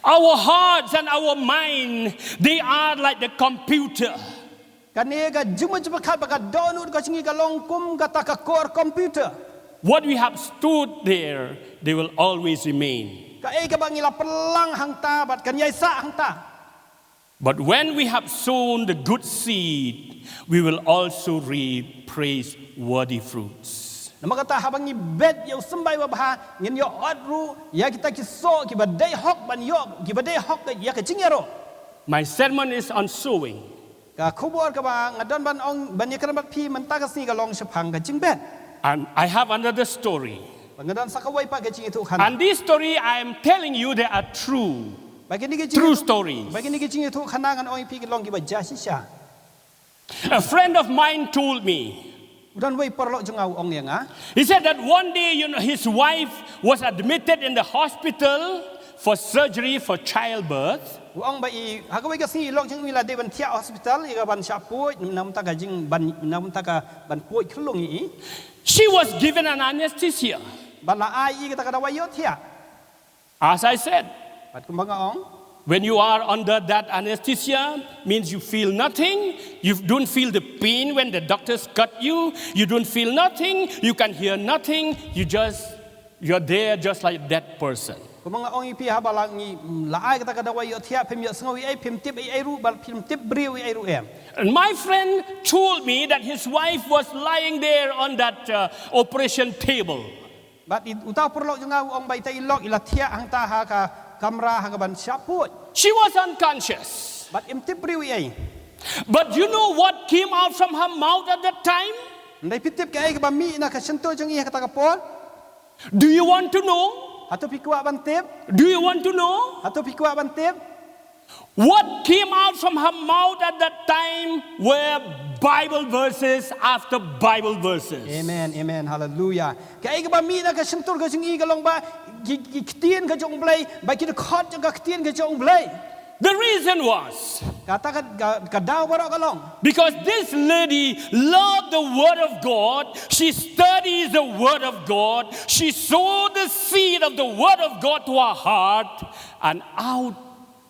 Our hearts and our mind, they are like the computer. Kane ka jingmynjulor bad ka dohnud ka jong ngi ka long kum kata ka core computer. What we have stored there, they will always remain. Kaei kaba ngi la pynlang hangta bad kan ïai sah hangta. But when we have sown the good seed, we will also reap praiseworthy fruits. Namar kata haba ngi bet ïa u symbai babha, ngin ïoh ot ruh ïa kita ki soh kiba dei hok ban ïoh, kiba dei hok ïa ka jingïaroh. My sermon is on sowing. Ka khubor kaba nga don ban ong, ban ïakren bad phi mynta ka sngi ka long shaphang ka jingbet. And I have another story. Bad nga don sa kawei pat ka jingïathuhkhana. And this story I am telling you, they are true. Bad kine ki True jingïathuh-, stories. Bad kine ki jingïathuhkhana ngan ong ïa phi ki long kiba jia shisha. A friend of mine told me, U don uwei u paralok jong nga u ong ïa nga. He said that one day, you know, his wife was admitted in the hospital for surgery for childbirth. U ong ba i, ha kawei ka sngi i lok jong u i la dei ban thiah hospital ïa ka ban shah puid, namar ka jingban, namar ka ban puid khyllung ïa i. She was given an anesthesia. Bad la ai i kata ka dawai ïohthiah. As I said, Bad kumba nga ong, when you are under that anesthesia, means you feel nothing. You don't feel the pain when the doctors cut you. You don't feel nothing. You can hear nothing. You just, you're there just like a dead person. Kumba nga ong ïa phi, haba la ngi, la ai kata ka dawai ïohthiah, phim ïohsngew ei ei, phim tip ei ei ruh, bad phim tip briew ei ei ruh em. And my friend told me that his wife was lying there on that uh, operation table. Bad i, uta u paralok jong nga u ong ba ita i lok i la thiah hangta ha ka kamra ha ka ban shah puid. She was unconscious. Bad im tip briew ei ei. But you know what came out from her mouth at that time? Hynrei phi tip kaei kaba mih na ka shyntur jong i ha kata ka por? Do you want to know? Hato phi kwah ban tip? Do you want to know? Hato phi kwah ban tip? What came out from her mouth at that time were Bible verses after Bible verses. Amen, amen, hallelujah. Kaei kaba mih na ka shyntur ka jong i ka long ba ki, ki ktien ka jong u Blei, ba ki dkhot jong ka ktien ka jong u Blei. The reason was Kata ka, ka, ka daw baroh ka long. Because this lady loved the word of God, she studies the word of God, she sowed the seed of the word of God to her heart, and out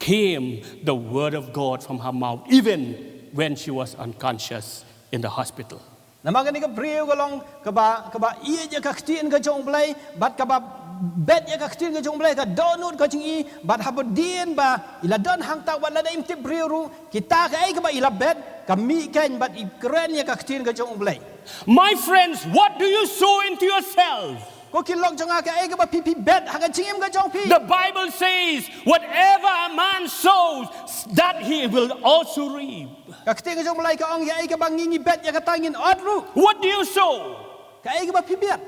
came the word of God from her mouth, even when she was unconscious in the hospital. Namar kane ka briew ka long kaba, kaba ïeit ïa ka ktien ka jong u Blei, bad kaba bet ïa ka ktien ka jong u Blei, ka dohnud ka jong i, bad haba dien ba i la don hangta wat lada im tip briew ruh, kita kaei kaba i la bet ka mih keiñ bad i kren ïa ka ktien ka jong u Blei. My friends, what do you sow into yourself? Ko ki lok jong nga, kaei kaba phi, phi bet ha ka jingim ka jong phi. The Bible says, whatever a man sows, that he will also reap. Ka ktien ka jong u Blei ka ong, kaei kaba ngi, ngi bet ïa kata ngin ot ruh. What do you sow? Kaei kaba phi bet.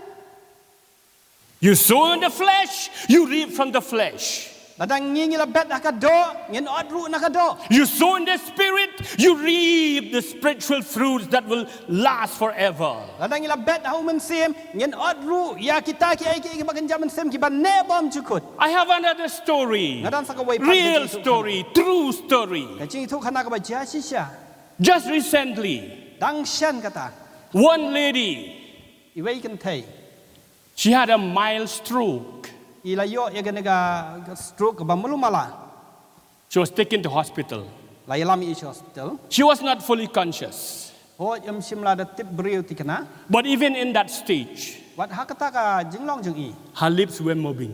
You sow in the flesh, you reap from the flesh. Lada ngi, ngi la bet ha ka doh, ngin ot ruh na ka doh. You sow in the spirit, you reap the spiritual fruits that will last forever. Lada ngi la bet ha u Mynsiem, ngin ot ruh ïa kita kiei kiei kiba kynja mynsiem kiba neh bymjukut. I have another story. Nga don sa kawei pat Real ka jingïathuh- story, true story. Ka jingïathuhkhana kaba jia shisha. Just recently, Dang shen kata, one lady, iwei i kynthei, she had a mild stroke. i la ïoh ïa kane ka, ka stroke kaba malu mala. She was taken to hospital. La ïalam ïa i sha hospital. She was not fully conscious. Hooid, ym shym la da tip briew thikna. But even in that stage, Wat ha kata ka jinglong jong i, her lips were moving.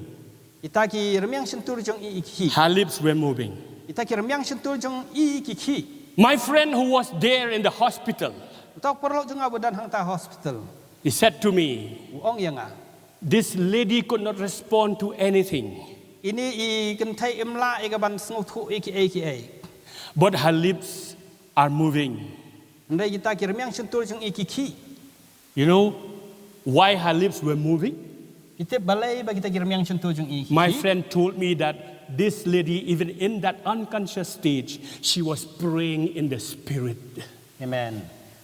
ita ki rmiang shyntur jong i i ki khih. Her lips were moving. Ita ki rmiang shyntur jong i i ki khih. My friend who was there in the hospital, Uta u paralok jong nga ba don hangta hospital, he said to me, u ong ïa nga, "This lady could not respond to anything, ine i kynthei im lah ïa ka ban sngewthuh ïa kiei kiei, but her lips are moving." hynrei kita ki rmiang shyntur jong i ki khih. You know why her lips were moving? Phi tip balei ba kita ki rmiang shyntur jong i ki My khih? Friend told me that this lady, even in that unconscious stage, she was praying in the spirit. Amen.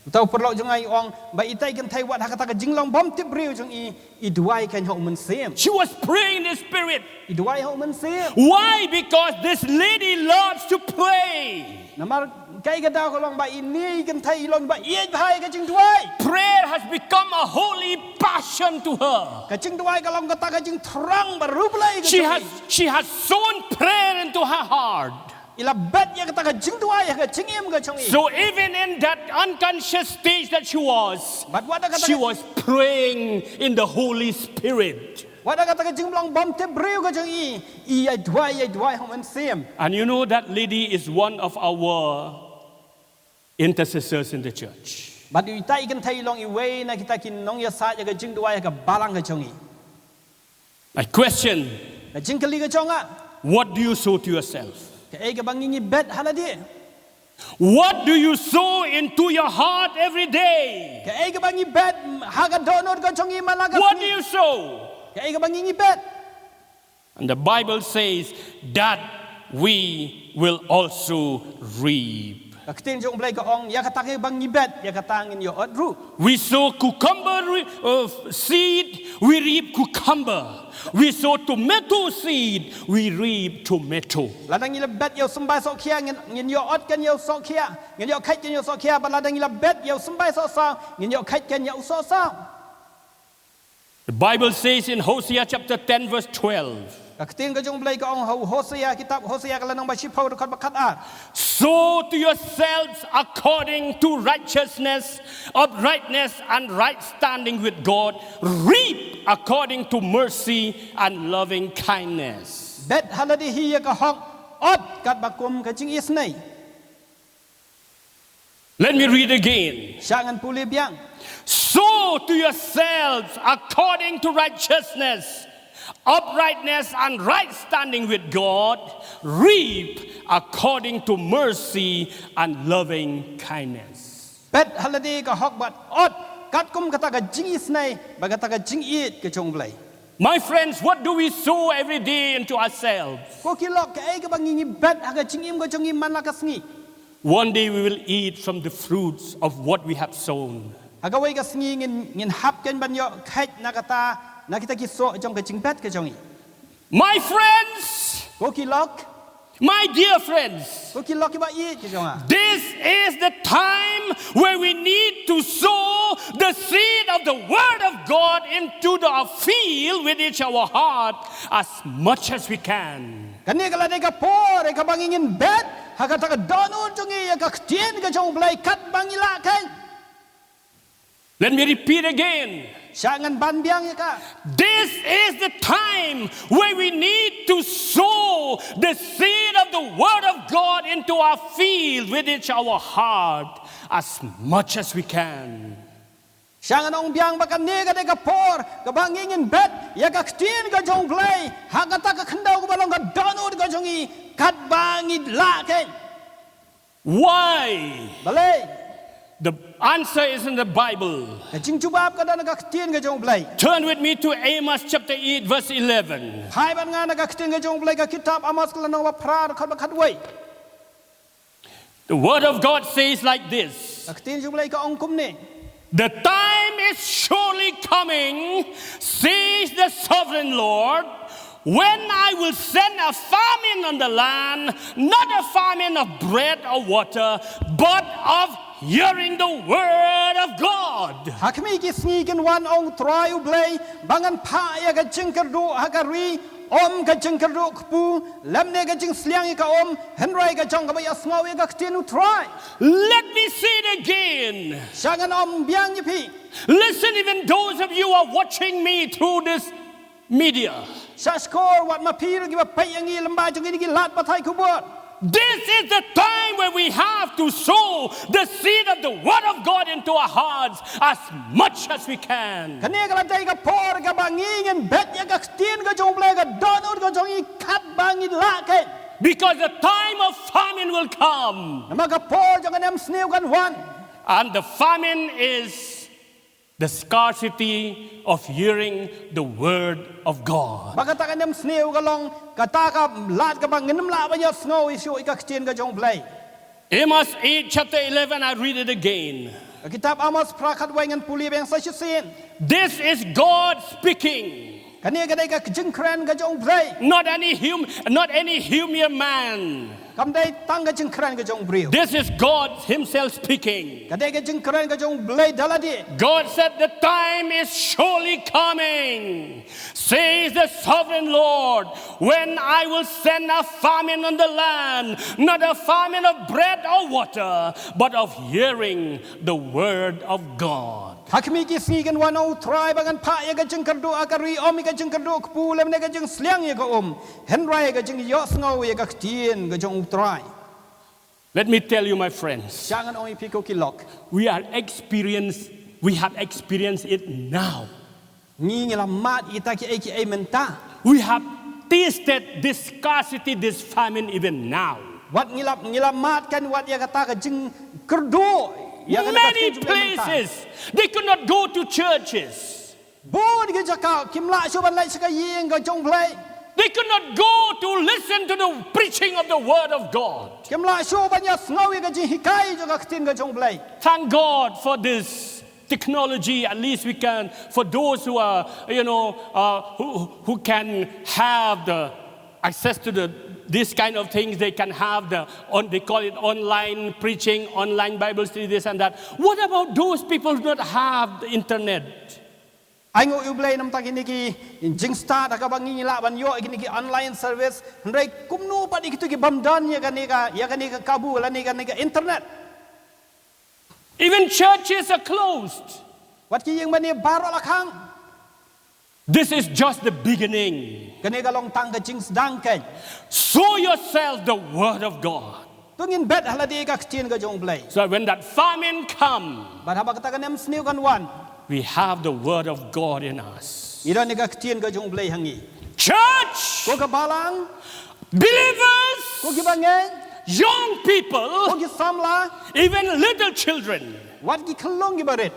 Uta u paralok jong nga i ong ba ita i kynthei wat ha kata ka jinglong bym tip briew jong i, i duwai kan ha u Mynsiem. She was praying in the spirit. I duwai ha u Mynsiem. Why? Because this lady loves to pray. Namar kaei ka daw ka long ba ine i kynthei i long ba ïeit bha ïa ka jingduwai. Prayer has become a holy passion to her. Ka jingduwai ka long kata ka jingthrang ba riewblei ka She jong has i. She has sown prayer into her heart. I la bet ïa kata ka jingduwai ha ka jingim ka jong i. So even in that unconscious stage that she was, But what the she was praying in the Holy Spirit. Wat ha kata ka jinglong bym tip briew ka jong i, i ïa duwai, ïa duwai ha u Mynsiem. And you know that lady is one of our intercessors in the church. Bad ita i kynthei i long iwei na kita ki nongïasaid ïa ka jingduwai ha ka balang ka jong i. My question, Ka jingkylli ka jong nga, what do you sow to yourself? Kaei kaba ngi ngi bet ha lade? What do you sow into your heart every day? Kaei kaba ngi bet ha ka dohnud ka jong i man la ka What do sngi? You sow? Kaei kaba ngi ngi bet? And the Bible says that we will also reap. Ka ktien jong u Blei ka ong, ïa kata kaba ngi bet, ïa kata ngin ïoh ot ruh. We sow cucumber re- uh, seed, we reap cucumber. We sow tomato seed, we reap tomato. Lada ngi la bet ïa u symbai sohkhia, ngin, ngin ïoh ot kan ïa u sohkhia. Ngin ïoh kheit kan ïa u sohkhia, bad lada ngi la bet ïa u symbai sohsaw, ngin ïoh kheit kan ïa u sohsaw. The Bible says in Hosea chapter ten, verse twelve, Ka ktien ka jong u Blei ka ong ha u Hosea, kitab Hosea ka lynnong ba shiphew, dkhot ba khatar. "Sow to yourselves according to righteousness, uprightness, and right standing with God. Reap according to mercy and loving kindness." Bet ha lade hi ïa ka hok, ot katba kum ka jingisynei. Let me read again. Shah ngan pule biang. "Sow to yourselves according to righteousness, uprightness, and right standing with God. Reap according to mercy and loving kindness." Bet ha lade ka hok bad ot katkum kata ka jingisynei bad kata ka jingïeit ka jong u Blei. My friends, what do we sow every day into ourselves? Ko ki lok, kaei kaba ngi ngi bet ha ka jingim ka jong ngi man la ka sngi? One day we will eat from the fruits of what we have sown. Ha kawei ka sngi ngin, ngin hap kan ban ïoh kheit na kata, na kita ki soh jong ka jingbet ka jong ngi. My friends, Ko ki lok, my dear friends, ko ki lok kiba ïeit ka jong nga. This is the time where we need to sow the seed of the Word of God into the field within our heart as much as we can. Kane ka la dei ka por ïa kaba ngi ngin bet ha kata ka dohnud jong ngi ïa ka ktien ka jong u Blei katba ngi lah kan. Let me repeat again. Shah ngan ban biang ïa ka. This is the time where we need to sow the seed of the Word of God into our field within our heart as much as we can. Shah ngan ong biang ba kane ka dei ka por kaba ngi ngin bet ïa ka ktien ka jong u Blei ha kata ka khyndew kaba long ka dohnud ka jong ngi katba ngi lah kan. Why? Balei? The answer is in the Bible. Ka jingjubab ka don ha ka ktien ka jong u Blei. Turn with me to Amos chapter eight, verse eleven. Phai bad nga na ka ktien ka jong u Blei, ka kitab Amos ka lynnong ba phra, dkhot ba khatwei. The word of God says like this. Ka ktien jong u Blei ka ong kumne. The time is surely coming, says the sovereign Lord, when I will send a famine on the land, not a famine of bread or water, but of Hearing the word of God. Ha khmih ki sngi kin wan, ong Trai U Blei, ba ngan phah ïa ka jingkyrduh ha ka ri, ym ka jingkyrduh kpu, lymne ka jingsliang ïa ka um, hynrei ka jong kaba ïohsngew ïa ka ktien U Trai. Let me say it again. Sha ngan ong biang ïa phi. Listen, even those of you who are watching me through this media. Sha shkor wat ma phi ruh kiba peit ïa ngi lyngba jong kine ki lad pathai khubor. This is the time where we have to sow the seed of the word of God into our hearts as much as we can. Kane ka la dei ka por kaba ngi ngin bet ïa ka ktien ka jong U Blei ha ka dohnud ka jong ngi katba ngi lah kein. Because the time of famine will come. Namar ka por jong ka nemsniew kan wan. And the famine is the scarcity of hearing the word of God. Bad kata ka nemsniew ka long kata ka lad kaba ngin ym lah ban ïohsngew shuh ïa ka ktien ka jong U Blei. Amos eight, chapter eleven, I read it again. Ka kitab Amos phra khatwei, ngan pule biang sa shisien. This is God speaking. Kane ka dei ka jingkren ka jong U Blei. Not any hum, not any human man. Kam dei tang ka jingkren ka jong u briew. This is God Himself speaking. Ka dei ka jingkren ka jong U Blei da lade. God said, "The time is surely coming, says the sovereign Lord, when I will send a famine on the land, not a famine of bread or water, but of hearing the word of God." Ha khmih ki sngi kan wan, ong U Trai, ba ngan phah ïa ka jingkyrduh ha ka ri, ym ïa ka jingkyrduh kpu lymne ka jingsliang ïa ka um, hynrei ka jingïohsngew ïa ka ktien ka jong U Trai. Let me tell you, my friends. Sha ngan ong ïa phi, ko ki lok. We are experience, we have experienced it now. Ngi ngi la mad ïa kita kiei kiei mynta. We have tasted this scarcity, this famine even now. Wat ngi la, ngi la mad kan wat ïa kata ka jingkyrduh ïa kata ka jingkyrduh mynta. Many places they could not go to churches. Bun ki jaka kim lah shuh ban leit sha ka ïing ka jong U Blei. They could not go to listen to the preaching of the word of God. Kim lah shuh ban ïa sngew ïa ka jinghikai jong ka ktien ka jong U Blei. Thank God for this technology. At least we can, for those who are, you know, uh, who, who can have the access to the this kind of things, they can have the on, they call it online preaching, online Bible study, this and that. What about those people who do not have the internet? Ai nguh ïa U Blei namar kine ki jingstad ha kaba ngi lah ban ïoh kine ki online service. Hynrei kumno pat ïa kito ki bym don ïa kane ka, ïa kane ka kabu lane kane ka internet. Even churches are closed. Wat ki ïing mane baroh la khang. This is just the beginning. Kane ka long tang ka jingsdang kein. Sow yourself the word of God. To ngin bet ha lade ka ktien ka jong U Blei. So when that famine come, bad haba kata ka nemsniew kan wan, we have the word of God in us. Ngi don ïa ka ktien ka jong U Blei ha ngi. Church, ko ka balang, believers, ko ki bangeit, young people, ko ki samla, even little children, wat ki khyllung ki barit.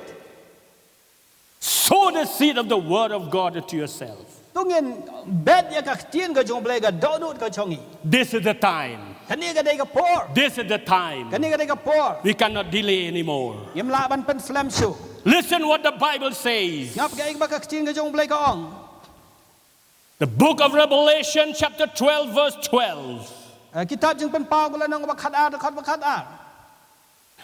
Sow the seed of the word of God to yourself. To ngin bet ïa ka ktien ka jong U Blei ha ka dohnud ka jong ngi. This is the time. Kane ka dei ka por. This is the time. Kane ka dei ka por. We cannot delay anymore. Ngim lah ban pynslem shuh. Listen what the Bible says. Sngap kaei kaba ka ktien ka jong U Blei ka ong. The book of Revelation, chapter twelve, verse twelve. Eh, kitab Jingpynpaw, ka lynnong ba khatar, dkhot ba khatar.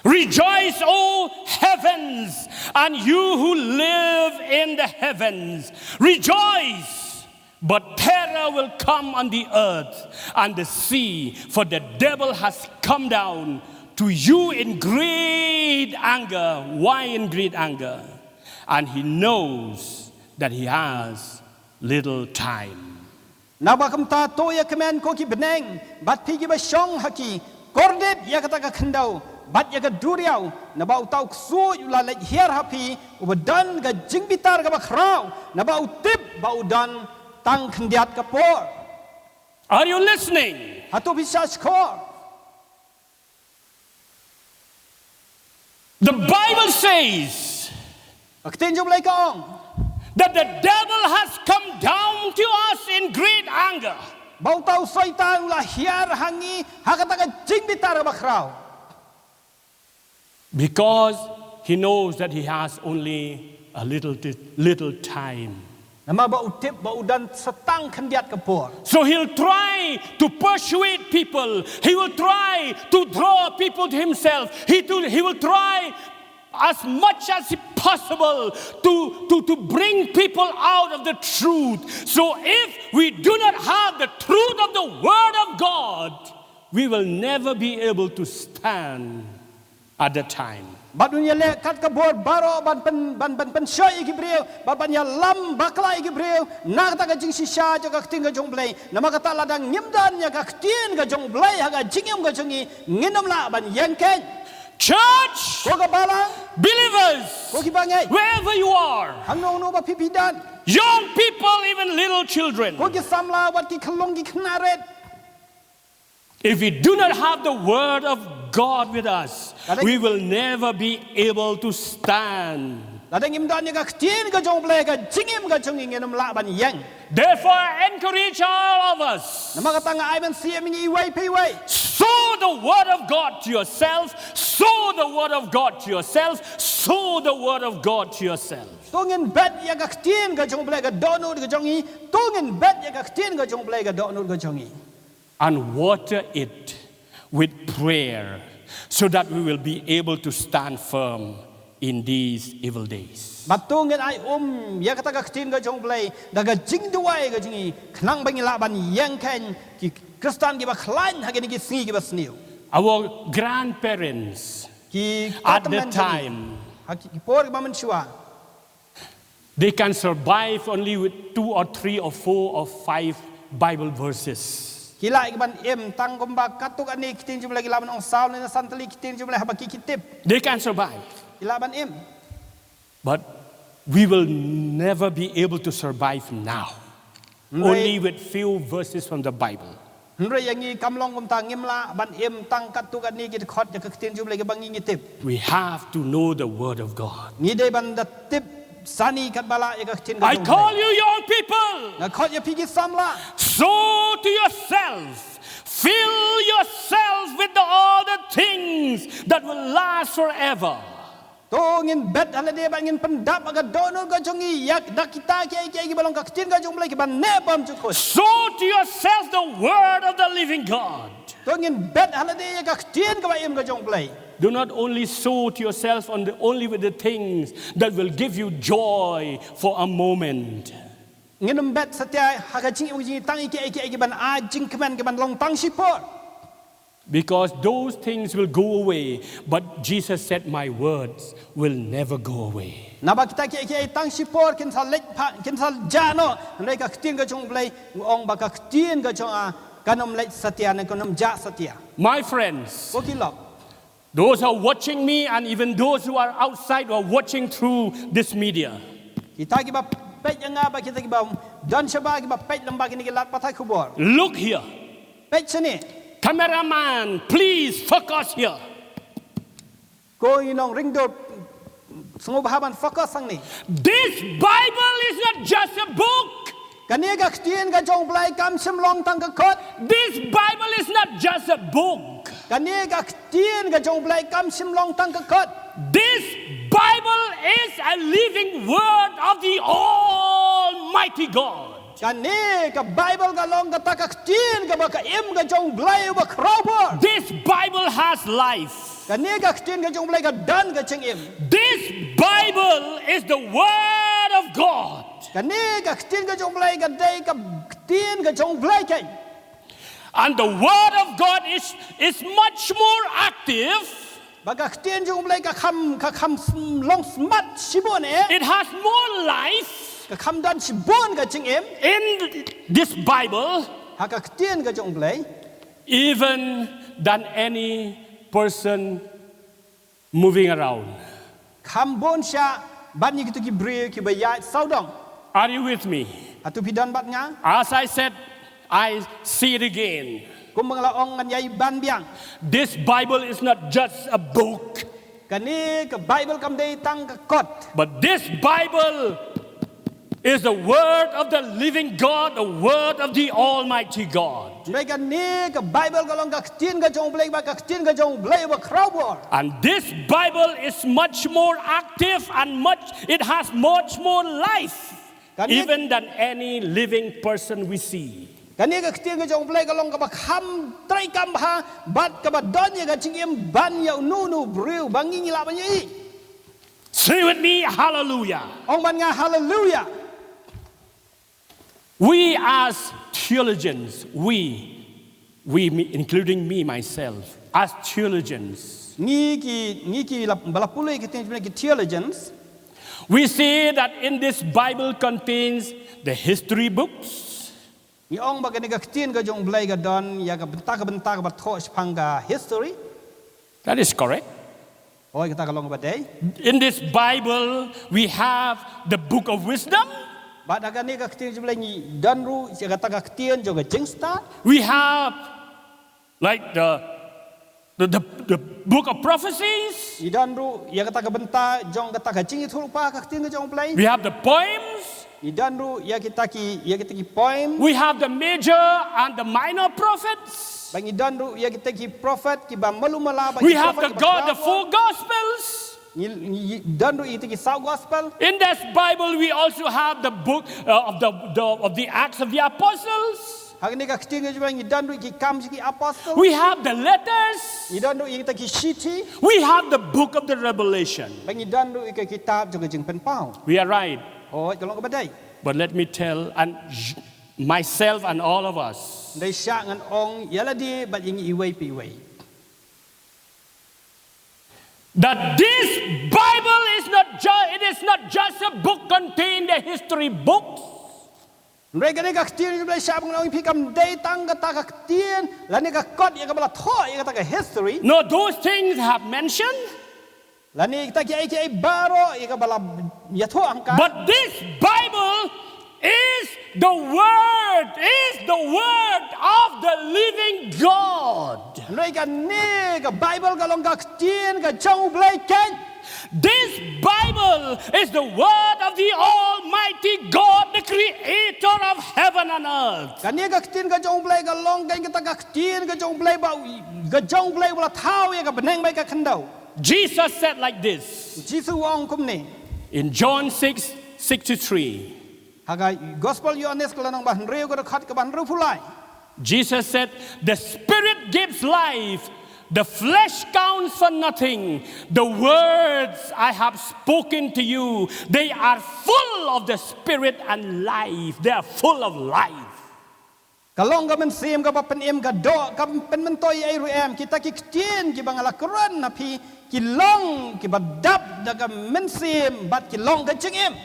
Rejoice, O heavens, and you who live in the heavens. Rejoice, but terror will come on the earth and the sea, for the devil has come down to you in great anger. Why in great anger? And he knows that he has little time. Naba kumta to ïa kmen ko ki bneng, bad phi kiba shong ha ki, kordit ïa kata ka khyndew bad ïa ka duriaw, naba uta u ksuid u la leit hiar ha phi, uba don ka jingbitar kaba khraw, naba u tip ba u don tang khyndiat ka por. Are you listening? Hato phi sngap shkor? The Bible says, ka ktien jong U Blei ka ong, that the devil has come down to us in great anger. Ba uta u Soitan u la hiar ha ngi ha kata ka jingbitar ba khraw. Because he knows that he has only a little, little time. Namar ba u tip ba u don sa tang khyndiat ka por. So he'll try to persuade people. He will try to draw people to himself. He, to, he will try as much as possible to, to, to bring people out of the truth. So if we do not have the truth of the Word of God, we will never be able to stand at that time. Bad un ïaleh kat ka bor baroh ban pyn, ban, ban pynshoi ïa ki briew, bad ban ïalam bakla ïa ki briew na kata ka jingshisha jong ka ktien ka jong U Blei. Namar kata lada ngim don ïa ka ktien ka jong U Blei ha ka jingim ka jong ngi, ngin ym lah ban ïeng keiñ. Church, Ko ka balang, believers, ko ki bangeit, wherever you are, hangno hangno ba phi phi don, young people, even little children, ko ki samla, wat ki khyllung ki khynnah rit. If we do not have the word of God with us, Lada we will never be able to stand. Lada ngim don ïa ka ktien ka jong U Blei ha ka jingim ka jong ngi, ngin ym lah ban ïeng. Therefore, I encourage all of us. Namar kata nga ai ban siem ïa ngi iwei pa iwei. Sow the word of God to yourself. Sow the word of God to yourself. Sow the word of God to yourself. To ngin bet ïa ka ktien ka jong U Blei ha ka dohnud ka jong ngi. To ngin bet ïa ka ktien ka jong U Blei ha ka dohnud ka jong ngi. And water it with prayer, so that we will be able to stand firm in these evil days. Bad to ngin ai um ïa kata ka ktien ka jong U Blei da ka jingduwai ka jong ngi, khnang ba ngin lah ban ïeng keiñ ki Khristan kiba khlaiñ ha kine ki sngi kiba sniew. Our grandparents, ki at that time, ha ki por kiba mynshuwa, they can survive only with two or three or four or five Bible verses. Ki lah ïa ki ban im tang kumba katto katne ki ktien jong U Blei, ki lah ban ong saw ne san tylli ki ktien jong U Blei haba ki, ki tip. They can survive. Ki lah ban im. But we will never be able to survive now. Only with few verses from the Bible. Hynrei ïa ngi kam long kumta, ngim lah ban im tang katto katne ki dkhot ïa ka ktien jong U Blei kiba ngi ngi tip. We have to know the word of God. Ngi dei ban da tip sani katba lah ïa ka ktien ka jong U Blei. I call you young people. Nga khot ïa phi ki samla. Sow to yourself. Fill yourself with the, all the things that will last forever. To ngin bet ha lade bad ngin pyndap ha ka dohnud ka jong ngi ïa da kita kiei kiei kiba long ka ktien ka jong U Blei kiba neh bymjukut. Sow to yourself the word of the living God. To ngin bet ha lade ïa ka ktien kaba im ka jong U Blei. Do not only sow to yourself on the, only with the things that will give you joy for a moment. Ngin ym bet satia ha ka jingim jong ngi tang ïa kiei kiei kiban ai jingkmen, kiban long tang shipor. Because those things will go away, but Jesus said, "My words will never go away." Naba kita kiei kiei tang shipor kin sa leit pat, kin sa jah noh, hynrei ka ktien ka jong U Blei, nga ong ba ka ktien ka jong nga kan ym leit satia ne kan ym jah satia. My friends, ko ki lok, those who are watching me and even those who are outside who are watching through this media, kita kiba peit ïa nga bad kita kiba don shabar kiba peit lyngba kine ki lad pathai khubor, look here. Peit shane. Cameraman, please focus here. Ko i nongring dur, sngewbha ban focus hangne. This Bible is not just a book. Kane ka ktien ka jong U Blei kam shym long tang ka kot. This Bible is not just a book. Kane ka ktien ka jong U Blei kam shym long tang ka kot. This Bible is a living word of the Almighty God. Kane ka Baibl ka long kata ka ktien kaba ka im ka jong U Blei uba khraw bor. This Bible has life. Kane ka ktien ka jong U Blei ka don ka jingim. This Bible is the word of God. Kane ka ktien ka jong U Blei ka dei ka ktien ka jong U Blei keiñ. And the word of God is, is much more active. Ba ka ktien jong U Blei ka kham, ka kham sm-, long smat shibun eh. It has more life. Ka kham don shibun ka jingim. In this Bible. Ha ka ktien ka jong U Blei. Even than any person moving around. Kham bun shah ban ïa kito ki briew kiba ïaid sawdong. Are you with me? Hato phi don bad nga? As I said, I say it again. Kumba nga la ong ngan ïai ban biang. This Bible is not just a book. Kane ka Baibl kam dei tang ka kot. But this Bible is the word of the living God, the word of the Almighty God. Hynrei kane ka Baibl ka long ka ktien ka jong U Blei, ba ka ktien ka jong U Blei uba khraw bor. And this Bible is much more active and much, it has much more life. Kane, even than any living person we see. Kane ka ktien ka jong U Blei ka long kaba kham treikam bha bad kaba don ïa ka jingim ban ïa uno uno u briew ba ngi ngi lah ban ïohi. Say with me, hallelujah. Ong bad nga, hallelujah. We as theologians, we, we, me, including me, myself, as theologians, ngi ki, ngi ki la, ba la pule ki ktien ki theologians, we see that in this Bible contains the history books. Ngi ong ba kane ka ktien ka jong U Blei ka don ïa ka bynta ka bynta kaba thoh shaphang ka history. That is correct. Hooid, kata ka long kaba dei. In this Bible, we have the book of wisdom. Bad ha kane ka ktien jong U Blei ngi don ruh ïa kata ka ktien jong ka jingstad. We have, like, the, the, the, the book of prophecies. Ngi don ruh ïa kata ka bynta jong kata ka jingïathuhlypa, ka ktien ka jong U Blei. We have the poems. Ngi don ruh ïa kita ki, ïa kita ki poem. We have the major and the minor prophets. Bad ngi don ruh ïa kita ki prophet kiba malu mala, bad, we have the God, the four gospels. Ngi, ngi don ruh ïa kita ki saw gospel. In this Bible, we also have the book, uh, of the, the, of the Acts of the Apostles. Ha kane ka ktien ka jong U Blei ngi don ruh ïa ki kam jong ki apostle. We have the letters. Ngi don ruh ïa kita ki shithi. We have the book of the Revelation. Bad ngi don ruh ïa ka kitab jong ka Jingpynpaw. We are right. Hooid, ka long kaba dei. But let me tell, and myself and all of us, hynrei shah ngan ong ïa lade bad ïa ngi iwei pa iwei, that this Bible is not ju-, it is not just a book contained the history books. Hynrei kane ka ktien U Blei, shah ba ngan ong ïa phi, kam dei tang kata ka ktien lane ka kot ïa kaba la thoh ïa kata ka history. No, those things have mentioned. Lane kita kiei kiei baroh ïa kaba la ïathuh hangta. But this Bible is the word, is the word of the living God. Hynrei kane ka Bible ka long ka ktien ka jong U Blei keiñ. This Bible is the word of the Almighty God, the creator of heaven and earth. Kane ka ktien ka jong U Blei ka long keiñ kata ka ktien ka jong U Blei ba, ka jong U Blei ba la thaw ïa ka bneng bad ka khyndew. Jesus said like this. U Jisu u ong kumne. In John six sixty-three. Ha ka Gospel Ïoannis ka lynnong ba hynriew ka dkhot kaba hynriewphew lai. Jesus said, "The spirit gives life, the flesh counts for nothing. The words I have spoken to you, they are full of the spirit and life. They are full of life." Ka long ka mynsiem kaba pynim, ka doh kam pynmyntoi ei ruh em. Kita ki ktien kiba nga la kren ha phi ki long kiba dap da ka mynsiem bad ki long ka jingim.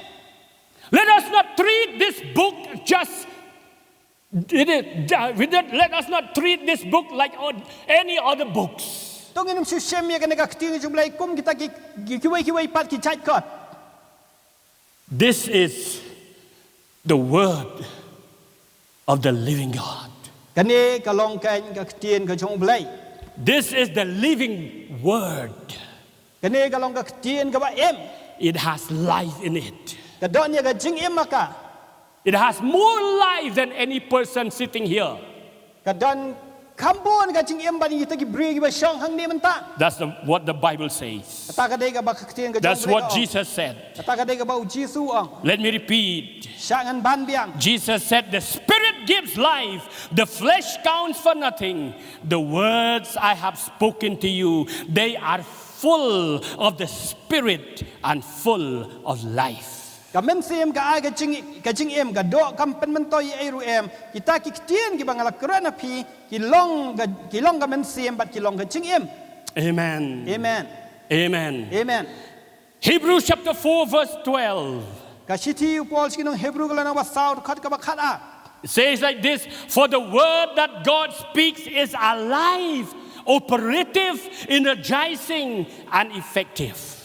Let us not treat this book just, it is, uh, we don't, let us not treat this book like o-, any other books. To ngin ym shu shem ïa kane ka ktien jong U Blei kum kita ki, ki, kiwei kiwei pat ki jait kot. This is the word of the living God. Kane ka long keiñ ka ktien ka jong U Blei. This is the living word. Kane ka long ka ktien kaba im. It has life in it. Ka don ïa ka jingim ha ka. It has more life than any person sitting here. Ka don kham bun ka jingim ban ïa kita ki briew kiba shong hangne mynta. That's the, what the Bible says. Kata ka dei kaba ka ktien ka jong U Blei ka ong. That's what Jesus said. Kata ka dei kaba U Jisu u ong. Let me repeat. Shah ngan ban biang. Jesus said, "The spirit gives life, the flesh counts for nothing. The words I have spoken to you, they are full of the spirit and full of life." Ka mynsiem ka ai ka jing, ka jingim, ka doh kam pynmyntoi ei ruh em. Kita ki ktien kiba nga la kren ha phi ki long ka, ki long ka mynsiem bad ki long ka jingim. Amen. Amen. Amen. Amen. Hebrews chapter four verse twelve. Ka shithi u Paul sha ki nong Hebru ka lynnong ba saw dkhot kaba khat ar. It says like this, "For the word that God speaks is alive, operative, energizing, and effective."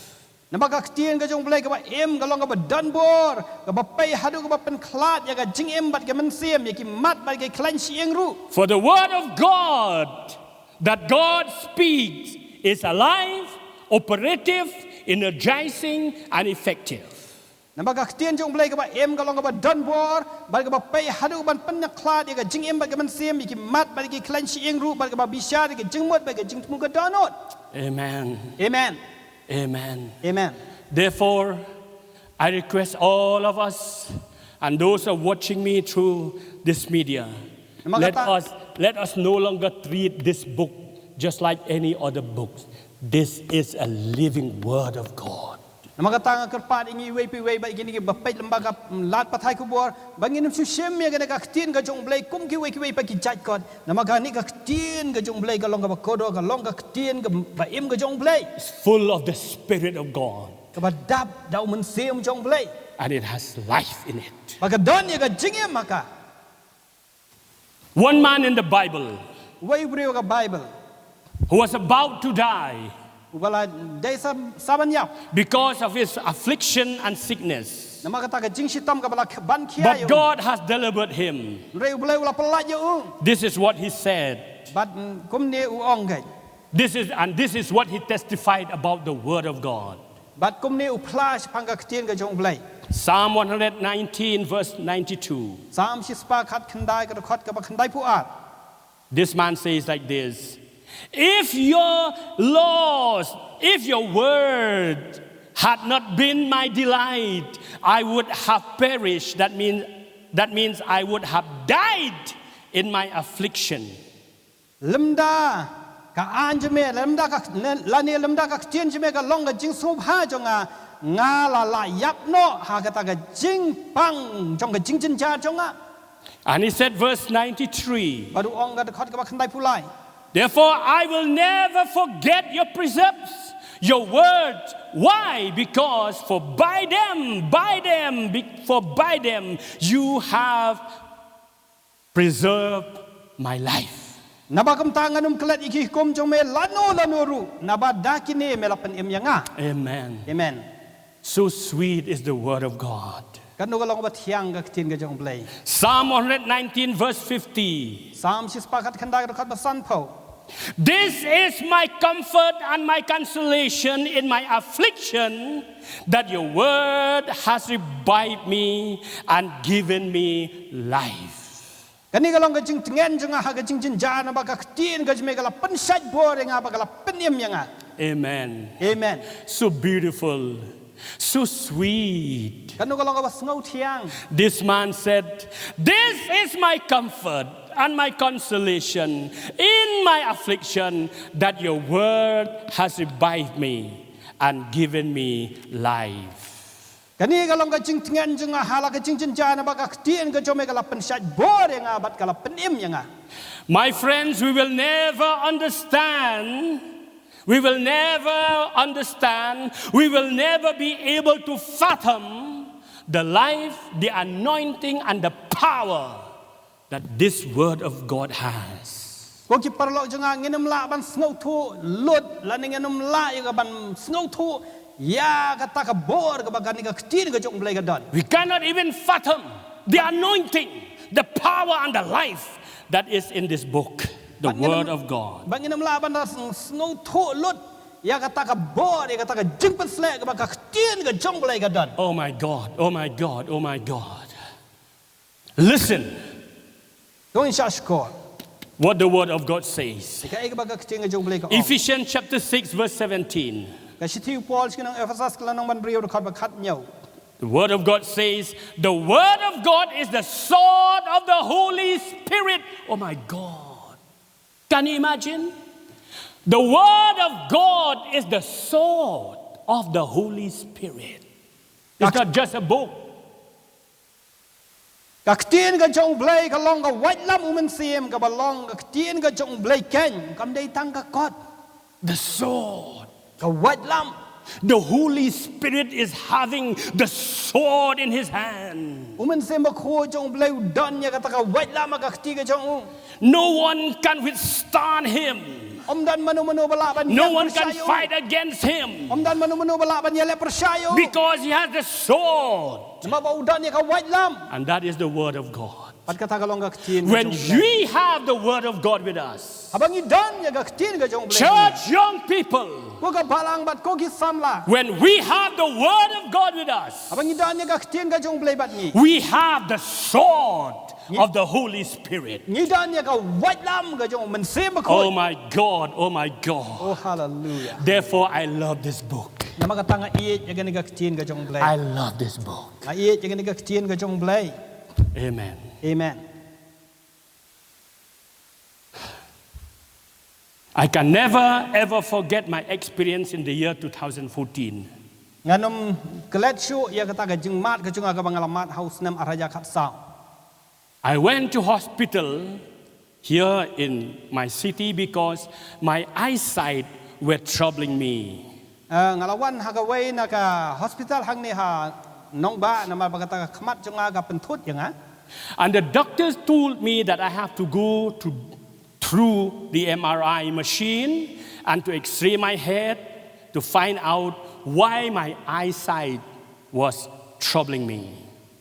Namar ka ktien ka jong U Blei kaba im, ka long kaba don bor, kaba pei haduh kaba pynkhlad ïa ka jingim bad ka mynsiem, ïa ki mat bad ki khlaiñ shyieng ruh. "For the word of God that God speaks is alive, operative, energizing, and effective." Namar ka ktien jong U Blei kaba im, ka long kaba don bor bad kaba pei haduh ban pynkhlad ïa ka jingim bad ka mynsiem, ïa ki mat bad ki khlaiñ shyieng ruh, bad kaba bishar ïa ka jingmut bad ka jingthmu ka dohnud. Amen. Amen. Amen. Amen. Therefore, I request all of us, And those are watching me through this media. Namar Let kata- us let us no longer treat this book just like any other book. This is a living word of God. Namar kata nga kyrpad ïa ngi iwei pa iwei ba ïa kine kiba peit lyngba ka lad pathai khubor ba ngin ym shu shim ïa kane ka ktien ka jong U Blei kum kiwei kiwei pat ki jait kot. Namar kane ka ktien ka jong U Blei ka long kaba kordor, ka long ka ktien kaba im ka jong U Blei. It's full of the Spirit of God. Kaba dap da U Mynsiem jong U Blei. And it has life in it. Ba ka don ïa ka jingim ha ka. One man in the Bible Uwei u briew ka Bible. who was about to die Uba la dei sa, sa ban ïap. because of his affliction and sickness. Namar kata ka jingshitom kaba la ban khia ïa But u. God has delivered him. Hynrei U Blei u la pyllait ïa u. This is what he said. Bad mm, kumne u ong kane. This is and this is what he testified about the word of God. Bad kumne u phla shaphang ka ktien ka jong U Blei. Psalm one hundred nineteen, verse ninety-two. Psalm shispah khatkhyndai ka dkhot kaba khyndaiphew ar. This man says like this: If your laws, if your word had not been my delight, I would have perished. That means, that means I would have died in my affliction. Lymda ka aiñ jong me, lymda ka lane lymda ka ktien jong me ka long ka jingsngewbha jong nga, nga la lah ïap noh ha kata ka jingpang jong ka jingjynjar jong nga. And he said, verse ninety-three. Bad u ong ka dkhot kaba khyndaiphew lai. Therefore, I will never forget your precepts, your words. Why? Because for by them, by them, be- for by them you have preserved my life. Naba kumta ngan ym klet ïa ki hukum jong me lano lano ruh, naba da kine me la pynim ïa nga. Amen. Amen. So sweet is the word of God. Kano ka long ba thiang ka ktien ka jong U Blei. Psalm one hundred nineteen, verse fifty. Psalm shispah khatkhyndai ka dkhot ba sanphew. This is my comfort and my consolation in my affliction, that your word has revived me and given me life. Kane ka long ka jingtngen jong nga ha ka jingjynjar naba ka ktien ka jong me ka la pynshait bor ïa nga bad ka la pynim ïa nga. Amen. Amen. So beautiful, so sweet. Kano ka long kaba sngewthiang. This man said, this is my comfort and my consolation in my affliction, that your word has revived me and given me life. Kane ka long ka jingtngen jong nga ha la ka jingjynjar naba ka ktien ka jong me ka la pynshait bor ïa nga bad ka la pynim ïa nga. My friends, we will never understand, we will never understand, we will never be able to fathom the life, the anointing, and the power that this word of God has. Ko ki paralok jong nga, ngin ym lah ban sngewthuh lut lane ngin ym lah ïa ka ban sngewthuh ïa kata ka bor kaba kane ka ktien ka jong U Blei ka don. We cannot even fathom the anointing, the power, and the life that is in this book, the Word of God. Ba ngin ym lah ban da sngewthuh lut ïa kata ka bor, ïa kata ka jingpynsleh kaba ka ktien ka jong U Blei ka don. Oh my God, oh my God, oh my God. Listen To ngin shah shkor what the Word of God says. ïa kaei kaba ka ktien ka jong U Blei ka ong. Ephesians chapter six, verse seventeen. Ka shithi u Paul sha ki nong Ephesus ka lynnong ba hynriew dkhot ba khathynñiew. The Word of God says, the Word of God is the sword of the Holy Spirit. Oh my God. Can you imagine? The Word of God is the sword of the Holy Spirit. It's not just a book. Ka ktien ka jong U Blei ka long ka waitlam U Mynsiem, kaba long ka ktien ka jong U Blei keiñ, kam dei tang ka kot. The sword. Ka waitlam. The Holy Spirit is having the sword in his hand. U Mynsiem Bakhuid jong U Blei u don ïa kata ka waitlam ha ka kti ka jong u. No one can withstand him. Ym don mano mano ba lah ban No one can pyrshah ïa u. Fight against him. Ym don mano mano ba lah ban ïaleh pyrshah ïa u. Because he has the sword. Namar ba u don ïa ka waitlam. And that is the word of God. Bad kata ka long ka ktien ka When jong U Blei. We have the word of God with us, Haba ngi don ïa ka ktien ka jong U Blei. church, young people, Ko ka balang bad ko ki samla. When we have the word of God with us, Haba ngi don ïa ka ktien ka jong U Blei bad ngi. We have the sword of the Holy Spirit. Ngi don ïa ka waitlam ka jong U Mynsiem Bakhuid. Oh my God, oh my God. Oh, hallelujah. Therefore, I love this book. Namar kata nga ïeit ïa kane ka ktien ka jong U Blei. I love this book. Nga ïeit ïa kane ka ktien ka jong U Blei. Amen. Amen. I can never ever forget my experience in the year two thousand fourteen. Ngan ym klet shuh ïa kata ka jingmad ka jong nga kaba nga la mad ha u snem ar hajar khatsaw. I went to hospital here in my city because my eyesight were troubling me. Eh, nga la wan ha kawei na ka hospital hangne ha nongbah namar ba kata ka khmat jong nga ka pynthut ïa nga. And the doctors told me that I have to go to through the M R I machine and to X-ray my head to find out why my eyesight was troubling me.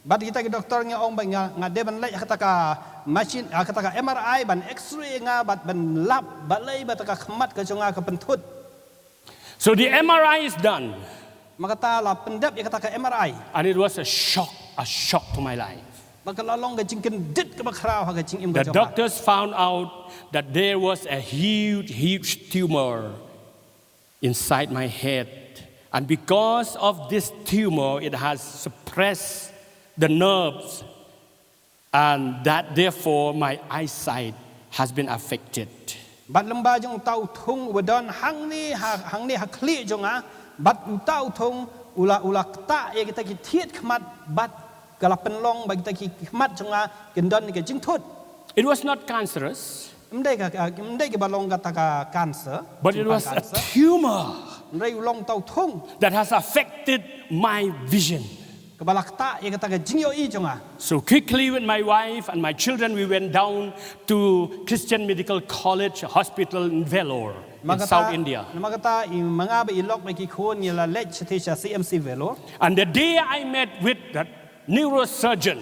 Bad kita ki doktor ngi ong ba nga, nga dei ban leit ha kata ka machine, ha kata ka M R I ban X-ray nga bad ban lap balei ba kata ka khmat ka jong nga ka pynthut. So the M R I is done. Namar kata la pyndep ïa kata ka M R I. And it was a shock, a shock to my life. Bad ka la long ka jingkyndit kaba khraw ha ka jingim ka jong nga. The doctors found out that there was a huge, huge tumor inside my head. And because of this tumor, it has suppressed the nerves, and that therefore my eyesight has been affected. Bad lyngba jong uta u thung uba don hangne ha, hangne ha khlieh jong nga, bad uta u thung u la, u la ktah ïa kita ki thied khmat bad ka la pynlong ba kita ki khmat jong nga kin don ka jingthut. It was not cancerous. Ym dei ka, ka, ym dei kaba long kata ka cancer. But it was a tumor. Hynrei u long uta u thung that has affected my vision. Kaba la ktah ïa kata ka jingïohi jong nga. So quickly with my wife and my children, we went down to Christian Medical College Hospital in Vellore, in South India. Namar kata, i ma nga bad i lok bad ki khun ngi la leit shathie sha C M C Vellore. And the day I met with that neurosurgeon,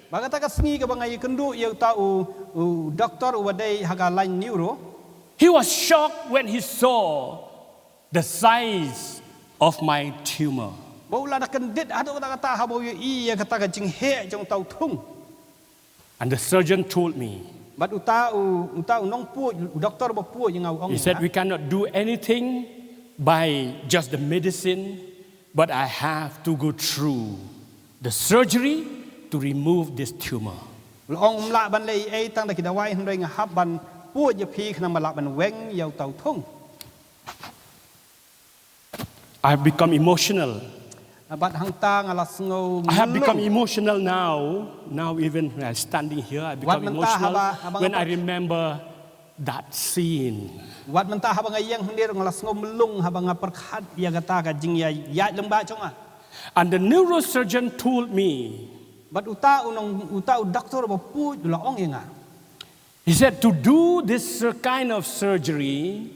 bad kata ka sngi kaba nga ïakynduh ïa uta u, u doktor uba dei ha ka lain neuro. He was shocked when he saw the size of my tumor. Bad u la da kyndit haduh katta katta haba u ïohi ïa kata ka jingheh jong uta u thung. And the surgeon told me, bad uta u, uta u nongpuid, u doktor ba puid ïa nga u ong ïa nga. He said, "We cannot do anything by just the medicine, but I have to go through the surgery to remove this tumor." U la ong, "Ym lah ban leh ei ei tang da ki dawai, hynrei nga hap ban puid ïa phi khnang ba lah ban weng ïa uta u thung." I have become emotional. Bad hangta nga la sngew mlung. I have become emotional now. Now even when I'm standing here, I become emotional when I remember that scene. Wat mynta haba nga ïeng hangne ruh nga la sngew mlung haba nga pyrkhat ïa kata ka jingïaid lyngba jong nga. And the neurosurgeon told me, bad uta u nong, uta u doktor ba puid u la ong ïa nga. He said, "To do this kind of surgery,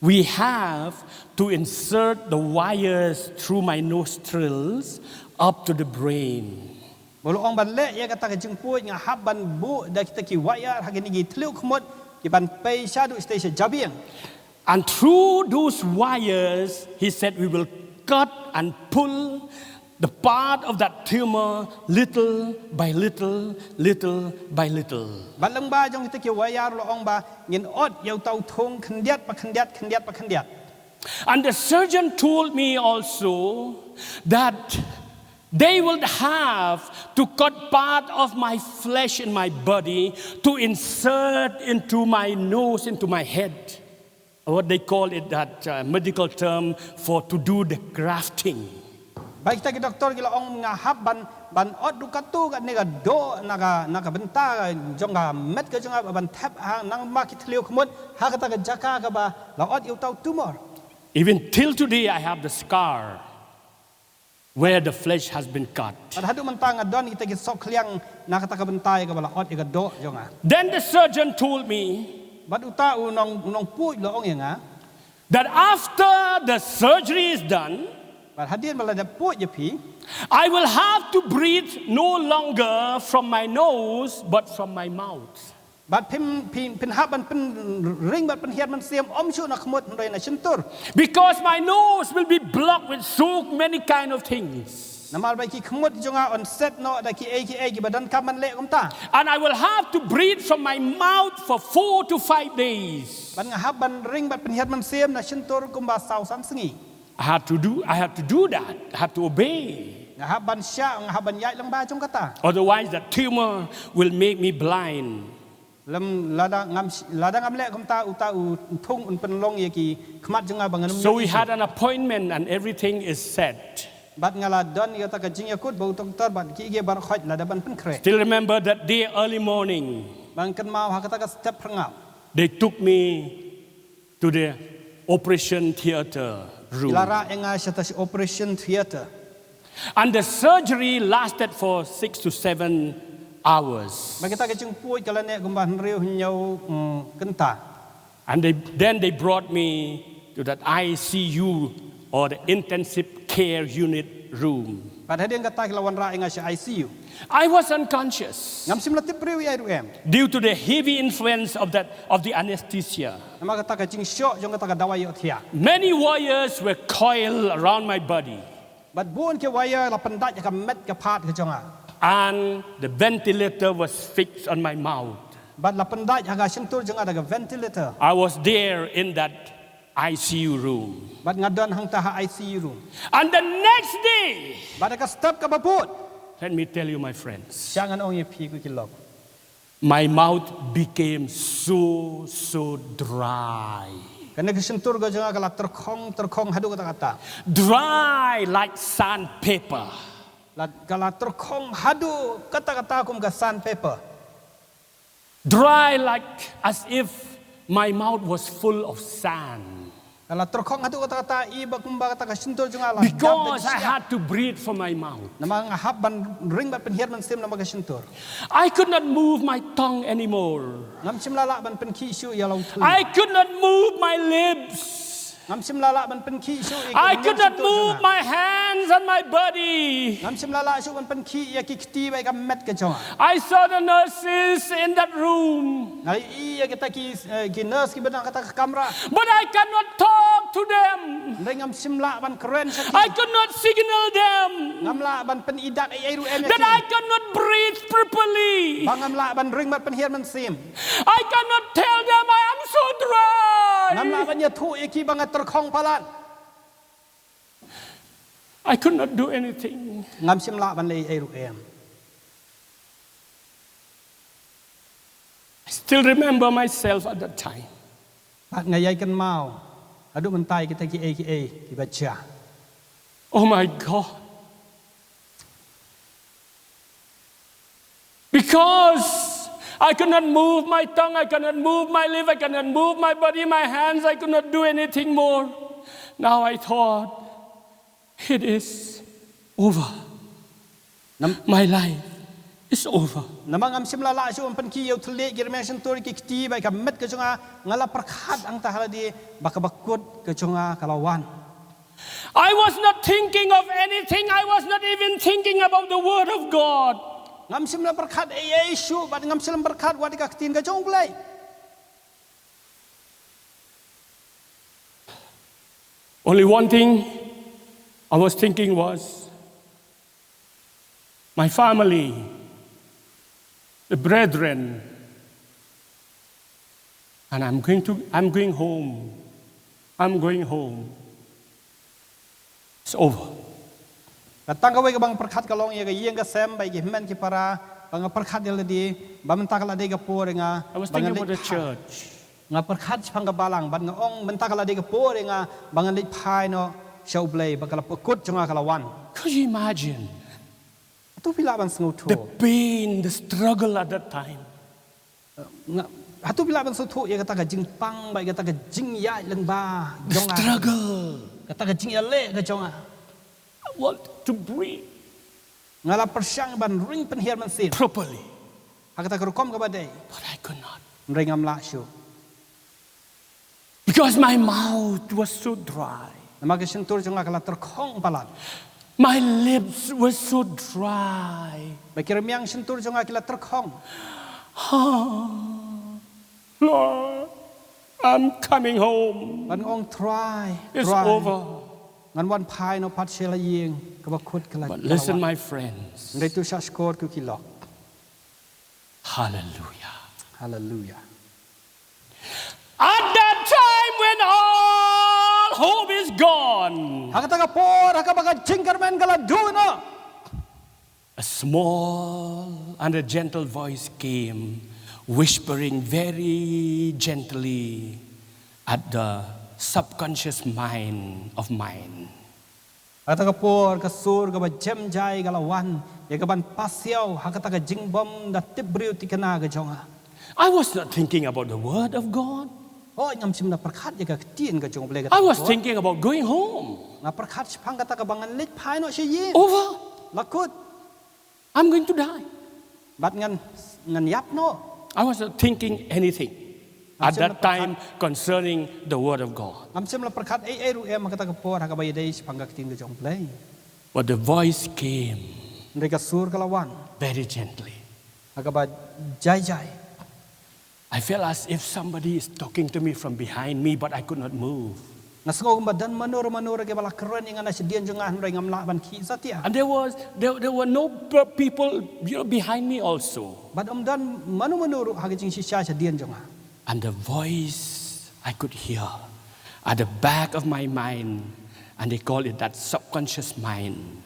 we have to insert the wires through my nostrils up to the brain." Ba u la ong ban leh ïa kata ka jingpuid nga hap ban buh da kita ki wire ha kine ki thliew khmut ki ban pei shaduh shatei sha jabieng. And through those wires, he said, "We will cut and pull the part of that tumor little by little, little by little." Bad lyngba jong kita ki wire u la ong ba ngin ot ïa uta u thung khyndiat pa khyndiat, khyndiat pa khyndiat. And the surgeon told me also that they will have to cut part of my flesh in my body to insert into my nose, into my head. What they call it, that, uh, medical term for to do the grafting. Ba kita ki doktor ki la ong nga hap ban, ban ot ruh katto katne ka doh na ka, na ka bynta jong ka met ka jong nga ban thep ha nangma ki thliew khmut ha kata ka jaka kaba la ot ïa uta u tumor. Even till today, I have the scar where the flesh has been cut. Bad haduh mynta nga don kita ki sokkhliang na kata ka bynta ïa kaba la ot ïa ka doh jong nga. Then the surgeon told me, bad uta u nong, u nongpuid u la ong ïa nga, that after the surgery is done, bad hadien ba la dep puid ïa phi, I will have to breathe no longer from my nose but from my mouth. Bad phim, phim, phin hap ban pynring bad pynhiar mynsiem ym shuh na khmut hynrei na shyntur. Because my nose will be blocked with so many kind of things. Namar ba ki khmut jong nga yn set noh da kiei kiei kiba donkam ban leh kumta. And I will have to breathe from my mouth for four to five days. Bad nga hap ban ring bad pynhiar mynsiem na shyntur kumba saw san sngi. I had to do, I had to do that. I had to obey. Nga hap ban shah, nga hap ban ïaid lang ba jong kata. Otherwise, that tumor will make me blind. Lem lada ngam, lada ngam leh kumta, uta u thung un pynlong ïa ki khmat jong nga ba ngan ym. So we had an appointment and everything is set. Bad nga la don ïa kata ka jingïakut bad u doktor bad ki ki baroh khoit la dep ban pynkhreh. Still remember that day early morning. Bad nga kynmaw ha kata ka step phyrngap. They took me to the operation theater room. Ki la rah ïa nga sha ta operation theater. And the surgery lasted for six to seven hours. Bad kata ka jingpud ka la neh kumba hynriew hynñiew, mm, kynta. And they, then they brought me to that I C U, or the intensive care unit room. Bad hadien kata ki la wanrah ïa nga sha I C U. I was unconscious. Ngam shym la tip briew ïa i ruh em. Due to the heavy influence of that, of the anesthesia. Namar kata ka jingshoh jong kata ka dawai ïohthiah. Many wires were coiled around my body. Bad bun ki wire la pyndait ha ka met ka phad ka jong nga. And the ventilator was fixed on my mouth. Bad la pyndait ha ka shyntur jong nga da ka ventilator. I was there in that I C U room. Bad nga don hangta ha I C U room. And the next day, bad ha ka step kaba bud, let me tell you, my friends. Sha ngan ong ïa phi ko ki lok. My mouth became so, so dry. Kane ka shyntur ka jong nga ka la tyrkhong, tyrkhong haduh katta katta. Dry like sandpaper. La, ka la tyrkhong haduh katta katta kum ka sandpaper. Dry like as if my mouth was full of sand. Ka la tyrkhong haduh katta katta, i ba kumba kata ka shyntur jong nga la dap da ki shiah. Because I had to breathe from my mouth. Namar nga hap ban ring bad pynhiar mynsiem namar ka shyntur. I could not move my tongue anymore. Ngam shym la lah ban pynkhih shuh ïa la u thylliej. I could not move my lips. Ngam shym la lah ban pynkhih shuh ïa ka shyntur jong nga. I could not move my hands and my body. Ngam shym la lah shuh ban pynkhih ïa ki kti bad ïa ka met ka jong nga. I saw the nurses in that room. Nga la ïohi ïa kita ki, eh, ki nurse kiba don ha kata ka kamra. But I cannot talk to them. Hynrei ngam shym lah ban kren sha ki. I could not signal them. Ngam lah ban pyni dak ei ei ruh em ïa ki. That I cannot breathe properly. Ba ngam lah ban ring bad pynhiar mynsiem. I cannot tell them I am so dry. Ngam lah ban ïathuh ïa ki ba nga tyrkhong palat. I could not do anything. Ngam shym lah ban leh ei ei ruh em. I still remember myself at that time. Bad nga ïai kynmaw haduh mynta ïa kita kiei kiei kiba jia. Oh my God. Because I could not move my tongue, I could not move my lip, I could not move my body, my hands, I could not do anything more. Now I thought, it is over. Nam- My life is over. Namar ngam shym la lah shuh ban pynkhih ïa u thylliej, ki rmiang shyntur, ki kti bad ka met ka jong nga, nga la pyrkhat hangta ha lade ba kaba kut ka jong nga ka la wan. I was not thinking of anything. I was not even thinking about the word of God. Ngam shym la pyrkhat ei ei shuh bad ngam shym la pyrkhat wat ïa ka ktien ka jong U Blei. Only one thing I was thinking was my family, the brethren, and I'm going to, I'm going home. I'm going home. It's over. Ka tang kawei kaba nga pyrkhat ka long ïa ka ïing ka sem bad ïa ki hynmen ki para, ba nga pyrkhat ïa lade ba mynta ka la dei ka por ïa nga ba ngan leit phai. I was thinking about the church. Nga pyrkhat shaphang ka balang bad nga ong mynta ka la dei ka por ïa nga ba ngan leit phai noh sha U Blei, ba ka la, ka kut jong nga ka la wan. Could you imagine? Hato phi lah ban sngewthuh? The pain, the struggle at that time. Nga, hato phi lah ban sngewthuh ïa kata ka jingpang bad ïa kata ka jingïaid lyngba jong nga? The struggle. Kata ka jingïaleh ka jong nga. I want to breathe. Nga la pyrshang ban ring pynhiar mynsiem properly. Ha kata ka rukom kaba dei. But I could not. Hynrei ngam lah shuh. Because my mouth was so dry. Namar ka shyntur jong nga ka la tyrkhong palat. My lips were so dry. Bad ki rmiang shyntur jong nga ki la tyrkhong. Ah, Lord, I'm coming home. Bad nga ong Trai, Trai. It's over. Ngan wan phai noh pat sha la ïing kaba kut ka la. But listen, my friends. Hynrei to shahshkor ko ki lok. Hallelujah. Hallelujah. At that time when all hope is gone. Ha kata ka por, ha kaba ka jingkyrmen ka la duh noh. A small and a gentle voice came, whispering very gently at the subconscious mind of mine. Ha kata ka por, ka sur kaba jem jai ka la wan ïa kaban pasiaw ha kata ka jingbym da tip briew thikna ka jong nga. I was not thinking about the word of God. Oh, ngam shym la pyrkhat ïa ka ktien ka jong U Blei kata. I was thinking about going home. Nga pyrkhat shaphang kata kaba ngan leit phai noh sha ïing. Over. La kut. I'm going to die. Bad ngan, ngan ïap noh. I was not thinking anything at that time concerning the word of God. Ngam shym la pyrkhat ei ei ruh em ha kata ka por ha kaba ïadei shaphang ka ktien ka jong U Blei. But the voice came. Hynrei ka sur ka la wan. Very gently. Ha kaba jai jai. I felt as if somebody is talking to me from behind me, but I could not move. Nga sngew kumba don mano mano ruh kaba la kren ïa nga na shadien jong nga, hynrei ngam lah ban khie satia. And there was there, there were no p- people, you know, behind me also. Bad ym don mano mano ruh ha ka jingshisha shadien jong nga. And the voice I could hear at the back of my mind, and they call it that subconscious mind.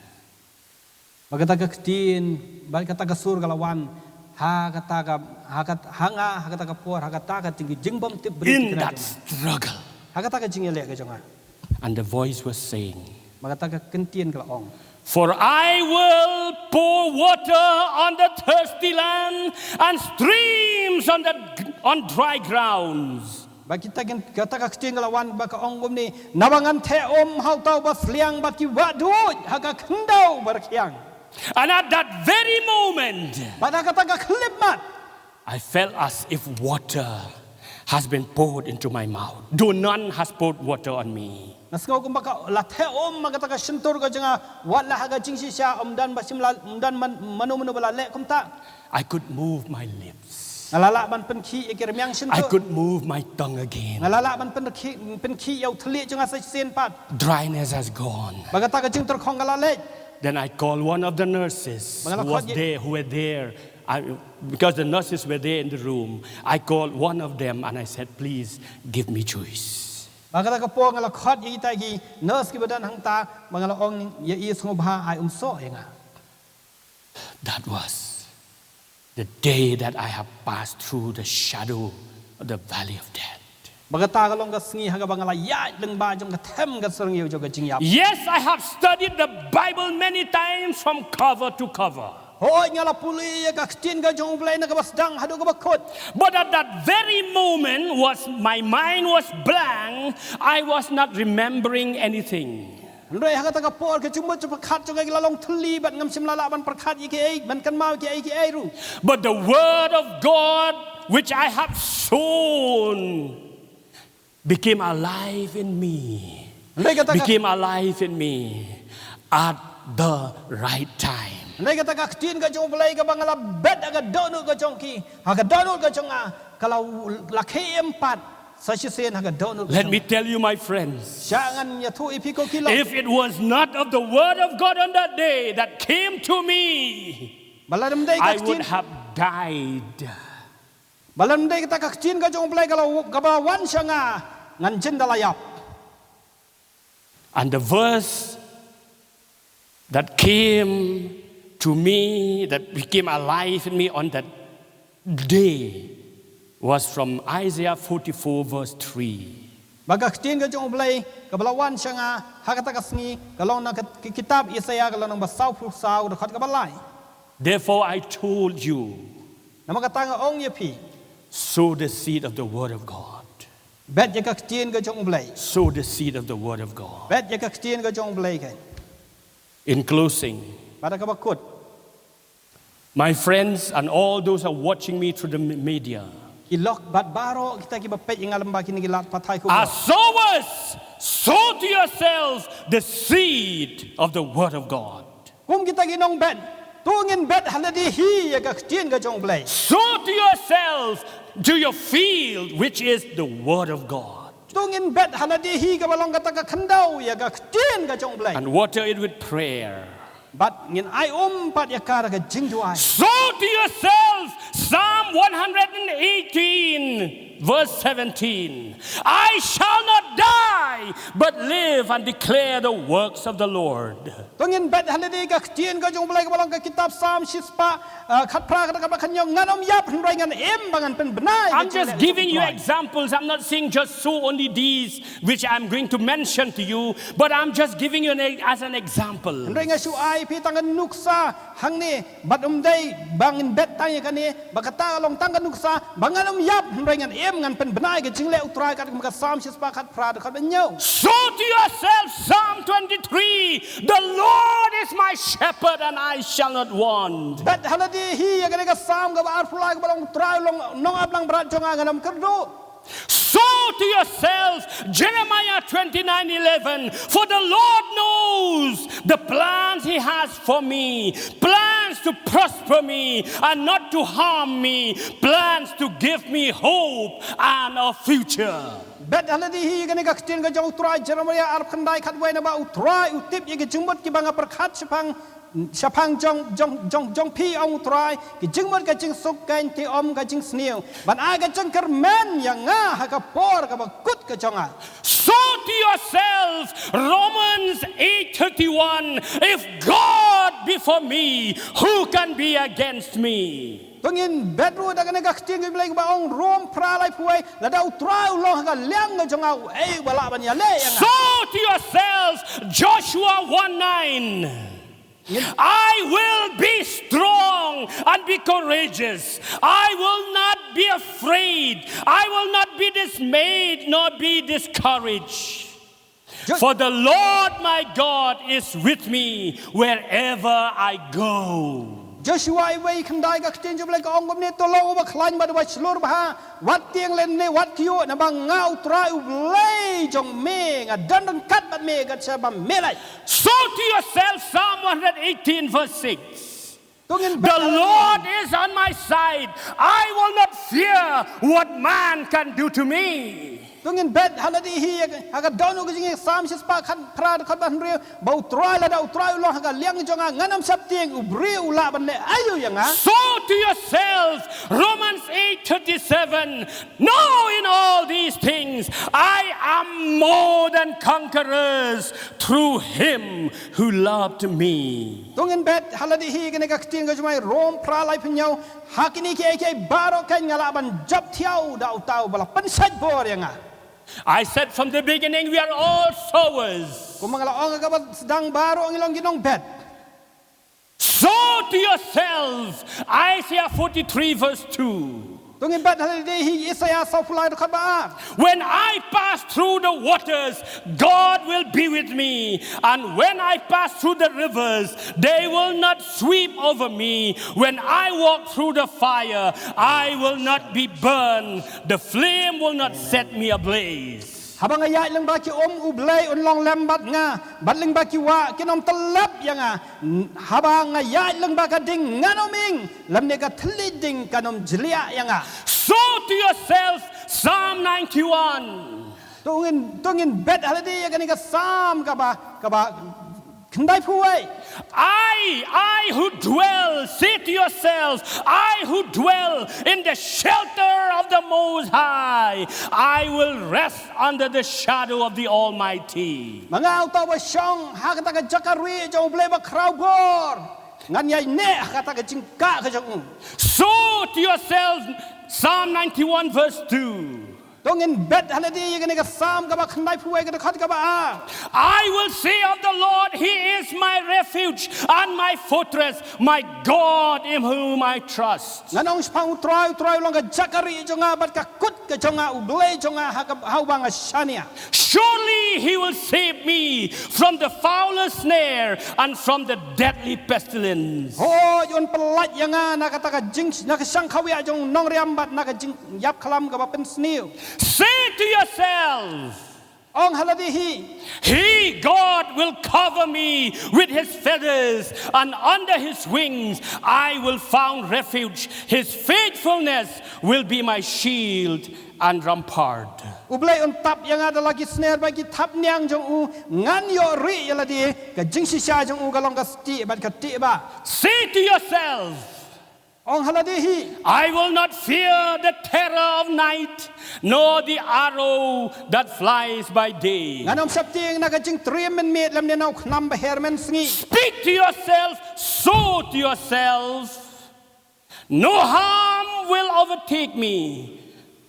Ba kata ka ktien, ba kata ka sur ka la wan ha kata ka, ha kat- ha nga, ha kata ka por, ha kata ka jing- jingbym tip briew thikna ka jong nga. In that struggle. Ha kata ka jingïaleh ka jong nga. And the voice was saying, ba kata ka ktien ka la ong, "For I will pour water on the thirsty land and streams on the on dry grounds." Ba kita kin- kata ka ktien ka la wan ba ka ong kumne, naba ngan theh um ha uta uba sliang bad ki wah duid ha ka khyndew ba rkhiang. And at that very moment, bad ha kata ka khyllipmat, I felt as if water has been poured into my mouth, though none has poured water on me. Nga sngew kumba ka la theh um ha kata ka shyntur ka jong nga, wat la ha ka jingshisha ym don ba shym la, ym don man- mano mano ba la leh kumta. I could move my lips. Nga la lah ban pynkhih ïa ki rmiang shyntur. I could move my tongue again. Nga la lah ban pynkhih, pynkhih ïa u thylliej jong nga sa shisien pat. Dryness has gone. Ba kata ka jingtyrkhong ka la leit. Then I called one of the nurses who was there, who were there. I, because the nurses were there in the room, I called one of them and I said, "Please give me juice." Ba kata ka por nga la khot ïa kita ki nurse kiba don hangta, ba nga la ong ïa i, sngewbha ai umsoh ïa nga. That was the day that I have passed through the shadow of the valley of death. Ba kata ka long ka sngi ha kaba nga la ïaid lyngba jong ka them ka syrngiew jong ka jingïap. Yes, I have studied the Bible many times from cover to cover. Hooid, nga la pule ïa ka ktien ka jong U Blei na kaba sdang haduh kaba kut. But at that very moment was my mind was blank. I was not remembering anything. Hynrei ha kata ka por ka jingmut jingpyrkhat jong nga ki la long thylli bad ngam shym la lah ban pyrkhat ïa kiei, ban kynmaw kiei kiei ruh. But the word of God which I have sown became alive in me. Hynrei kata ka, became alive in me at the right time. Hynrei kata ka ktien ka jong U Blei kaba nga la bet ha ka dohnud ka jong ki, ha ka dohnud ka jong nga, ka la u- la khie em pat sa shisien ha ka dohnud ka jong nga. Let me tell you, my friends, sha ngan ïathuh ïa phi ko ki lok. If it was not of the word of God on that day that came to me, ba lada ym dei ka ktien, I would have died. Ba lada ym dei kata ka ktien ka jong U Blei ka la u- kaba wan sha nga, ngan jin da la ïap. And the verse that came to me, that became alive in me on that day, was from Isaiah forty-four, verse three. Ba ka ktien ka jong U Blei kaba la wan sha nga ha kata ka sngi ka long na ka ki- kitab Isaïah ka lynnong ba sawphew saw, dkhot kaba lai. Therefore I told you. Namar kata nga ong ïa phi. Sow the seed of the word of God. Bet ïa ka ktien ka jong U Blei. Sow the seed of the word of God. Bet ïa ka ktien ka jong U Blei ka. In closing, bad ha kaba kut, my friends and all those who are watching me through the m- media, ki lok bad baroh kita kiba peit ïa nga lyngba kine ki lad pathai khubor. As sowers, sow to yourselves the seed of the word of God. Kum kita ki nongbet, to ngin bet ha lade hi ïa ka ktien ka jong U Blei. Sow to yourselves, to your field, which is the word of God. To ngin bet ha lade hi kaba long kata ka khyndew ïa ka ktien ka jong U Blei. And water it with prayer. Bad ngin ai um pat ïa ka da ka jingduwai. Sow to yourself, Psalm one hundred and eighteen, verse seventeen. I shall not die, but live and declare the works of the Lord. To ngin bet ha lade ka ktien ka jong U Blei kaba long ka kitab Salm shispah, ah, khatphra ka dkhot ba khathynñiew, ngan ym ïap hynrei ngan im ba ngan pynbna ïa ka jingleh jong U Trai. I'm just giving you examples. I'm not saying just so only these which I'm going to mention to you, but I'm just giving you an, as an example. Hynrei nga shu ai phi tang ka nuksa hangne, bad ym dei ba ngin bet tang ïa kane, ba kata ka long tang ka nuksa ba ngan ym ïap hynrei ngan im, ngan pynbna ïa ka jingleh U Trai, kat kum ka Salm shispah khatphra dkhot ba hynñiew. Sow to yourself, Psalm twenty-three, "The Lord is my shepherd and I shall not want." Bet ha lade hi ïa kane ka Salm kaba arphew lai kaba long U Trai u long nongap langbrot jong nga, ngan ym kyrduh. Sow to yourself, Jeremiah twenty-nine eleven, "For the Lord knows the plans he has for me, plans to prosper me and not to harm me, plans to give me hope and a future." Bet ha lade hi kane ka ktien ka jong U Trai, Jeremiah arphew khyndai khatwei, naba U Trai u tip ïa ki jingmut kiba nga pyrkhat shaphang shaphang jong, jong, jong, jong phi, ong U Trai, ki jingmut ka jingsuk, kein te ym ka jingsniew, ban ai ka jingkyrmen ïa nga ha ka por kaba kut ka jong nga. Sow to yourself, Romans eight thirty-one, "If God be for me, who can be against me?" To ngin bet ruh da kane ka ktien ka Blei kaba ong, Rom phra laiphew wei, "Lada U Trai u long ha ka liang ka jong nga, uei uba lah ban ïaleh ïa nga?" Sow to yourself, Joshua one nine, "I will be strong and be courageous. I will not be afraid. I will not be dismayed nor be discouraged. Jo- For the Lord my God is with me wherever I go." Joshua wei khyndai ka ktien jong U Blei ka ong kumne, "To long uba khlaiñ bad uba shlur bha, wat tieng lane wat kyiuh, naba nga U Trai U Blei jong me, nga don ryngkat bad me kat shaba me leit." Sow to yourself, Psalm one hundred eighteen verse six. To ngin bet, "The Lord is on my side. I will not fear what man can do to me." To ngin bet ha lade hi ha ka dohnud ka jingïasam shispah khatphra dkhot ba hynriew, ba U Trai, lada U Trai u long ha ka liang jong nga, ngan ym sheptieng u briew u lah ban leh aïu ïa nga. Sow to yourself, Romans eight thirty-seven, "No, in all these things I am more than conquerors through him who loved me." To ngin bet ha lade hi kane ka ktien ka jong U Blei, Rom phra laiphew hynñiew, "Ha kine kiei kiei baroh kein nga lah ban jop thiaw da uta uba la pynshait bor ïa nga." I said from the beginning, we are all sowers. Kumba nga la ong ha kaba sdang, baroh ngi long ki nongbet. Sow to yourself, Isaiah forty-three verse two. To ngin bet ha lade hi Isaïah sawphew lai dkhot ba ar. "When I pass through the waters, God will be with me. And when I pass through the rivers, they will not sweep over me. When I walk through the fire, I will not be burned. The flame will not set me ablaze." Haba nga ïaid lyngba ki um, U Blei un long lem bad nga, bad lyngba ki wah, kin ym tyllep ïa nga. Haba nga ïaid lyngba ka ding, ngan ym ing, lymne ka thylliej ding kan ym jliah ïa nga. Sow to yourself, Psalm ninety-one. To ngin, to ngin bet ha lade ïa kane ka Salm kaba, kaba khyndaiphew wei. "I, I who dwell," say to yourself, "I who dwell in the shelter of the Most High, I will rest under the shadow of the Almighty." Ma nga uta uba shong ha kata ka jaka rieh jong U Blei Bakhraw bor, ngan ïaineh ha kata ka jingkah ka jong u. Sow to yourself, Psalm ninety-one verse two. To ngin bet ha lade ïa kane ka Salm kaba khyndaiphew wei ka dkhot kaba ar. "I will say of the Lord, he is my refuge and my fortress, my God in whom I trust." Ngan ong shaphang U Trai, U Trai u long ka jaka rieh jong nga bad ka kut ka jong nga, U Blei jong nga ha ka, ha uba nga shaniah. "Surely he will save me from the fowler's snare and from the deadly pestilence." Hooid, un pyllait ïa nga na kata ka jing, na ka shangkhawiah jong u nongriam bad na ka jingïap khlam kaba pynsniew. Say to yourself, ong ha lade hi, "He, God, will cover me with his feathers, and under his wings I will found refuge. His faithfulness will be my shield and rampart." U Blei un tap ïa nga da la ki sner bad ki thapniang jong u, ngan ïoh rieh ïa lade, ka jingshisha jong u ka long ka stieh bad ka tiehbah. Say to yourself, Ong ha lade hi. I will not fear the terror of night, nor the arrow that flies by day. Ngan ym sheptieng na ka jingtriem mynmiet lymne na u khnam baher mynsngi. Speak to yourself, sow to yourself, no harm will overtake me,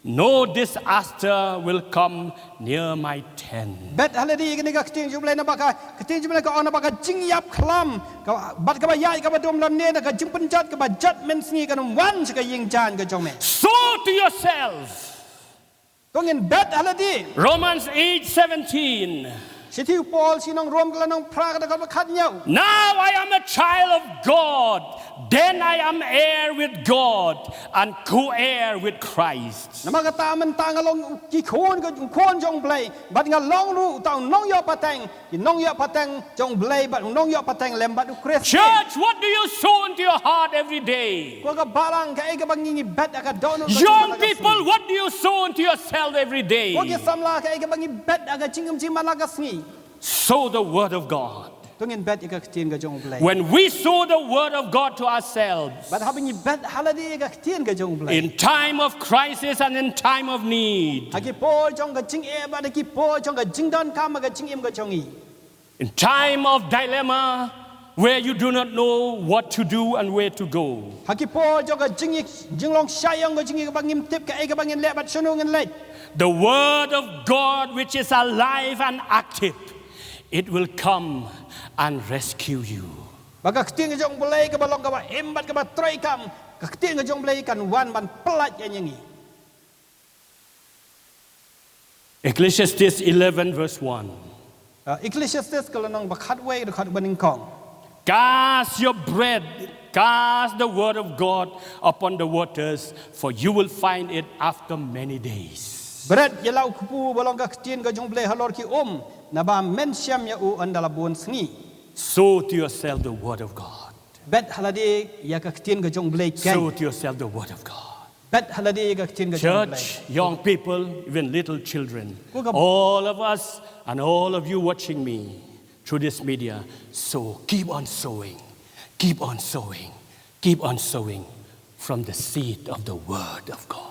no disaster will come near my tent. Bet ha lade ïa kane ka ktien jong U Blei, naba ka ktien jong U Blei ka ong naba ka jingïap khlam, ka, bad kaba ïaid kaba dum lymne na ka jingpynjot kaba jot mynsngi kan ym wan sha ka ïing jaiñ ka jong me. Sow to yourself. To ngin bet ha lade. Romans eight seventeen. Shithi u Paul sha ki nong Rom ka lynnong phra ka dkhot ba khathynñiew. Now I am a child of God, then I am heir with God and co-heir with Christ. Namar kata mynta nga long ki khun ka, khun jong U Blei, bad nga long ruh uta u nongïoh pateng, ki nongïoh pateng jong U Blei bad u nongïoh pateng lem bad U Khrist. Church, what do you sow into your heart every day? Ko ka balang, kaei kaba ngi ngi bet ha ka dohnud ka jong ngi man la ka sngi? Young people, what do you sow into yourself every day? Ko ki samla, kaei kaba ngi bet ha ka jingim jong ngi man la ka sngi? Sow the word of God. To ngin bet ïa ka ktien ka jong U Blei. When we sow the word of God to ourselves, bad haba ngi bet ha lade ïa ka ktien ka jong U Blei, in time of crisis and in time of need, ha ki por jong ka jingeh bad ha ki por jong ka jingdonkam ha ka jingim ka jong ngi, in time of dilemma, where you do not know what to do and where to go, ha ki por jong ka jing, jinglong shah ïong ka jong ngi kaba ngim tip kaei kaba ngin leh bad shano ngin leit, the word of God, which is alive and active, it will come and rescue you. Ba ka ktien ka jong U Blei kaba long kaba im bad kaba treikam, ka ktien ka jong U Blei kan wan ban pyllait ïa ngi. Ecclesiastes eleven verse one. Uh, Ecclesiastes ka lynnong ba khatwei, dkhot ba nyngkong. Cast your bread, cast the word of God upon the waters, for you will find it after many days. Bret ïa la u kpu ba long ka ktien ka jong U Blei halor ki um, naba men shem ïa u ynda la bun sngi. Sow to yourself the word of God. Bet ha lade ïa ka ktien ka jong U Blei ken. Sow to yourself the word of God. Bet ha lade ïa ka ktien ka jong U Blei. Church, young people, even little children, all of us and all of you watching me through this media, sow, keep on sowing, keep on sowing, keep on sowing from the seed of the word of God.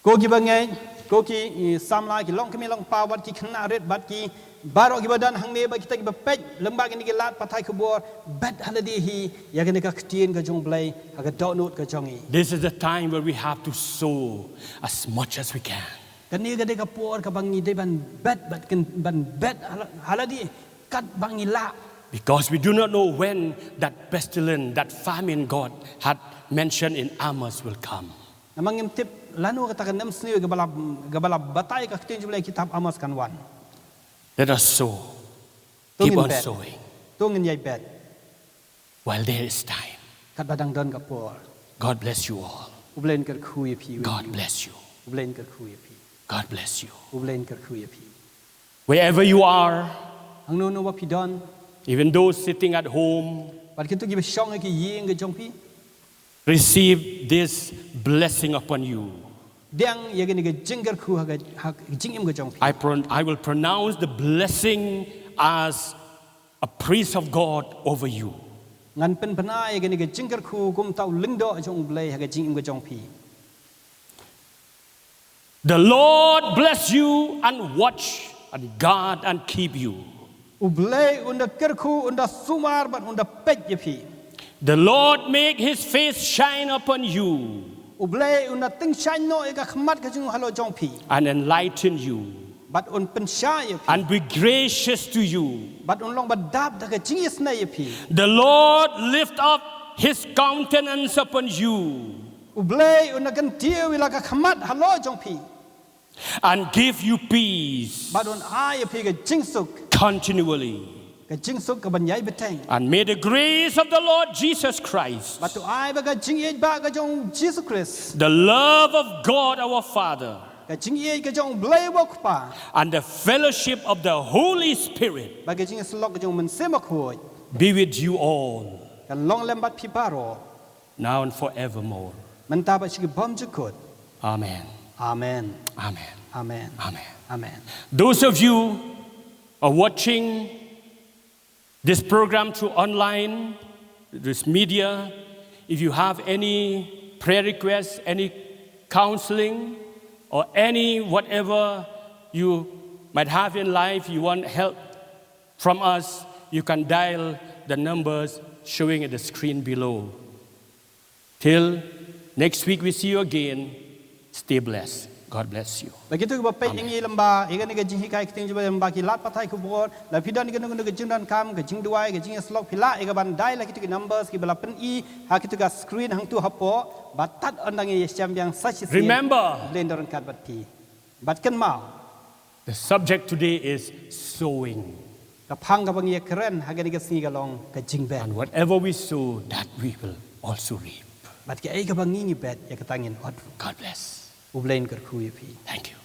Ko ki bangeit, ko ki, eh, samla, ki longkmie longkpa, bad ki khynnah rit, bad ki baroh kiba don hangne, bad kita kiba peit lyngba kine ki lad pathai khubor, bet ha lade hi ïa kane ka ktien ka jong U Blei ha ka dohnud ka jong ngi. This is the time where we have to sow as much as we can. Kane ka dei ka por kaba ngi dei ban bet, bad kin, ban bet ha la, ha lade katba ngi lah. Because we do not know when that pestilence, that famine God had mentioned in Amos will come. Namar ngim tip lano kata ka nemsniew kaba la, kaba la batai ka ktien jong U Blei ha kitab Amos kan wan. Let us sow. To ngin bet. Keep on sowing. To ngin ïai bet. While there is time. Katba dang don ka por. God bless you all. U Blei un kyrkhu ïa phi. God bless you. U Blei un kyrkhu ïa phi. God bless you. U Blei un kyrkhu ïa phi. Wherever you are, hangno hangno ba phi don, even those sitting at home, bad kito kiba shong ha ki ïing ka jong phi, receive this blessing upon you. Pdiang ïa kane ka jingkyrkhu ha ka, ha ka jingim ka jong phi. I pron-, I will pronounce the blessing as a priest of God over you. Ngan pynbna ïa kane ka jingkyrkhu kum uta u lyngdoh jong U Blei ha ka jingim ka jong phi. The Lord bless you and watch and guard and keep you. U Blei un da kyrkhu, un da sumar bad un da peit ïa phi. The Lord make his face shine upon you. U Blei un da tyngshaiñ noh ïa ka khmat ka jong u halor jong phi. And enlighten you. Bad un pynshai ïa phi. And be gracious to you. Bad un long ba dap da ka jingïasnei ïa phi. The Lord lift up his countenance upon you. U Blei un da kyntiew ïa la ka khmat halor jong phi. And give you peace. Bad un ai ïa phi ka jingsuk. Continually. Ka jingsuk kaban ïai bteng. And may the grace of the Lord Jesus Christ, bad to ai ba ka jingïeit ba ka jong Jisu Khrist, the love of God our Father, ka jingïeit ka jong U Blei U Kpa, and the fellowship of the Holy Spirit, bad ka jingïasyllok ka jong U Mynsiem Bakhuid, be with you all, kan long lem bad phi baroh, now and forevermore. Mynta bad sha ki bymjukut. Amen. Amen. Amen. Amen. Amen. Amen. Those of you are watching this program through online, this media, If you have any prayer requests, any counseling, or any whatever you might have in life, you want help from us, you can dial the numbers showing at the screen below. Till next week we see you again, stay blessed. God bless you. Ba kito kiba peit ïa ngi lyngba ïa kane ka jinghikai ktien jong U Blei lyngba ki lad pathai khubor, la phi don ïa kano kano ka jingdonkam, ka jingduwai, ka jingïasyllok, phi lah ïa ka ban dial ïa kito ki numbers kiba la pyni ha kito ka screen hangto hapoh, bad tad ynda ngi ïashem biang sa shisien. Remember, U Blei un don ryngkat bad phi. Bad kynmaw, the subject today is sowing. Ka phang kaba ngi ïakren ha kane ka sngi ka long ka jingbet. And whatever we sow, that we will also reap. Bad kaei kaba ngi ngi bet, ïa kata ngin ot. God bless. U Blei un kyrkhu ïa phi. Thank you.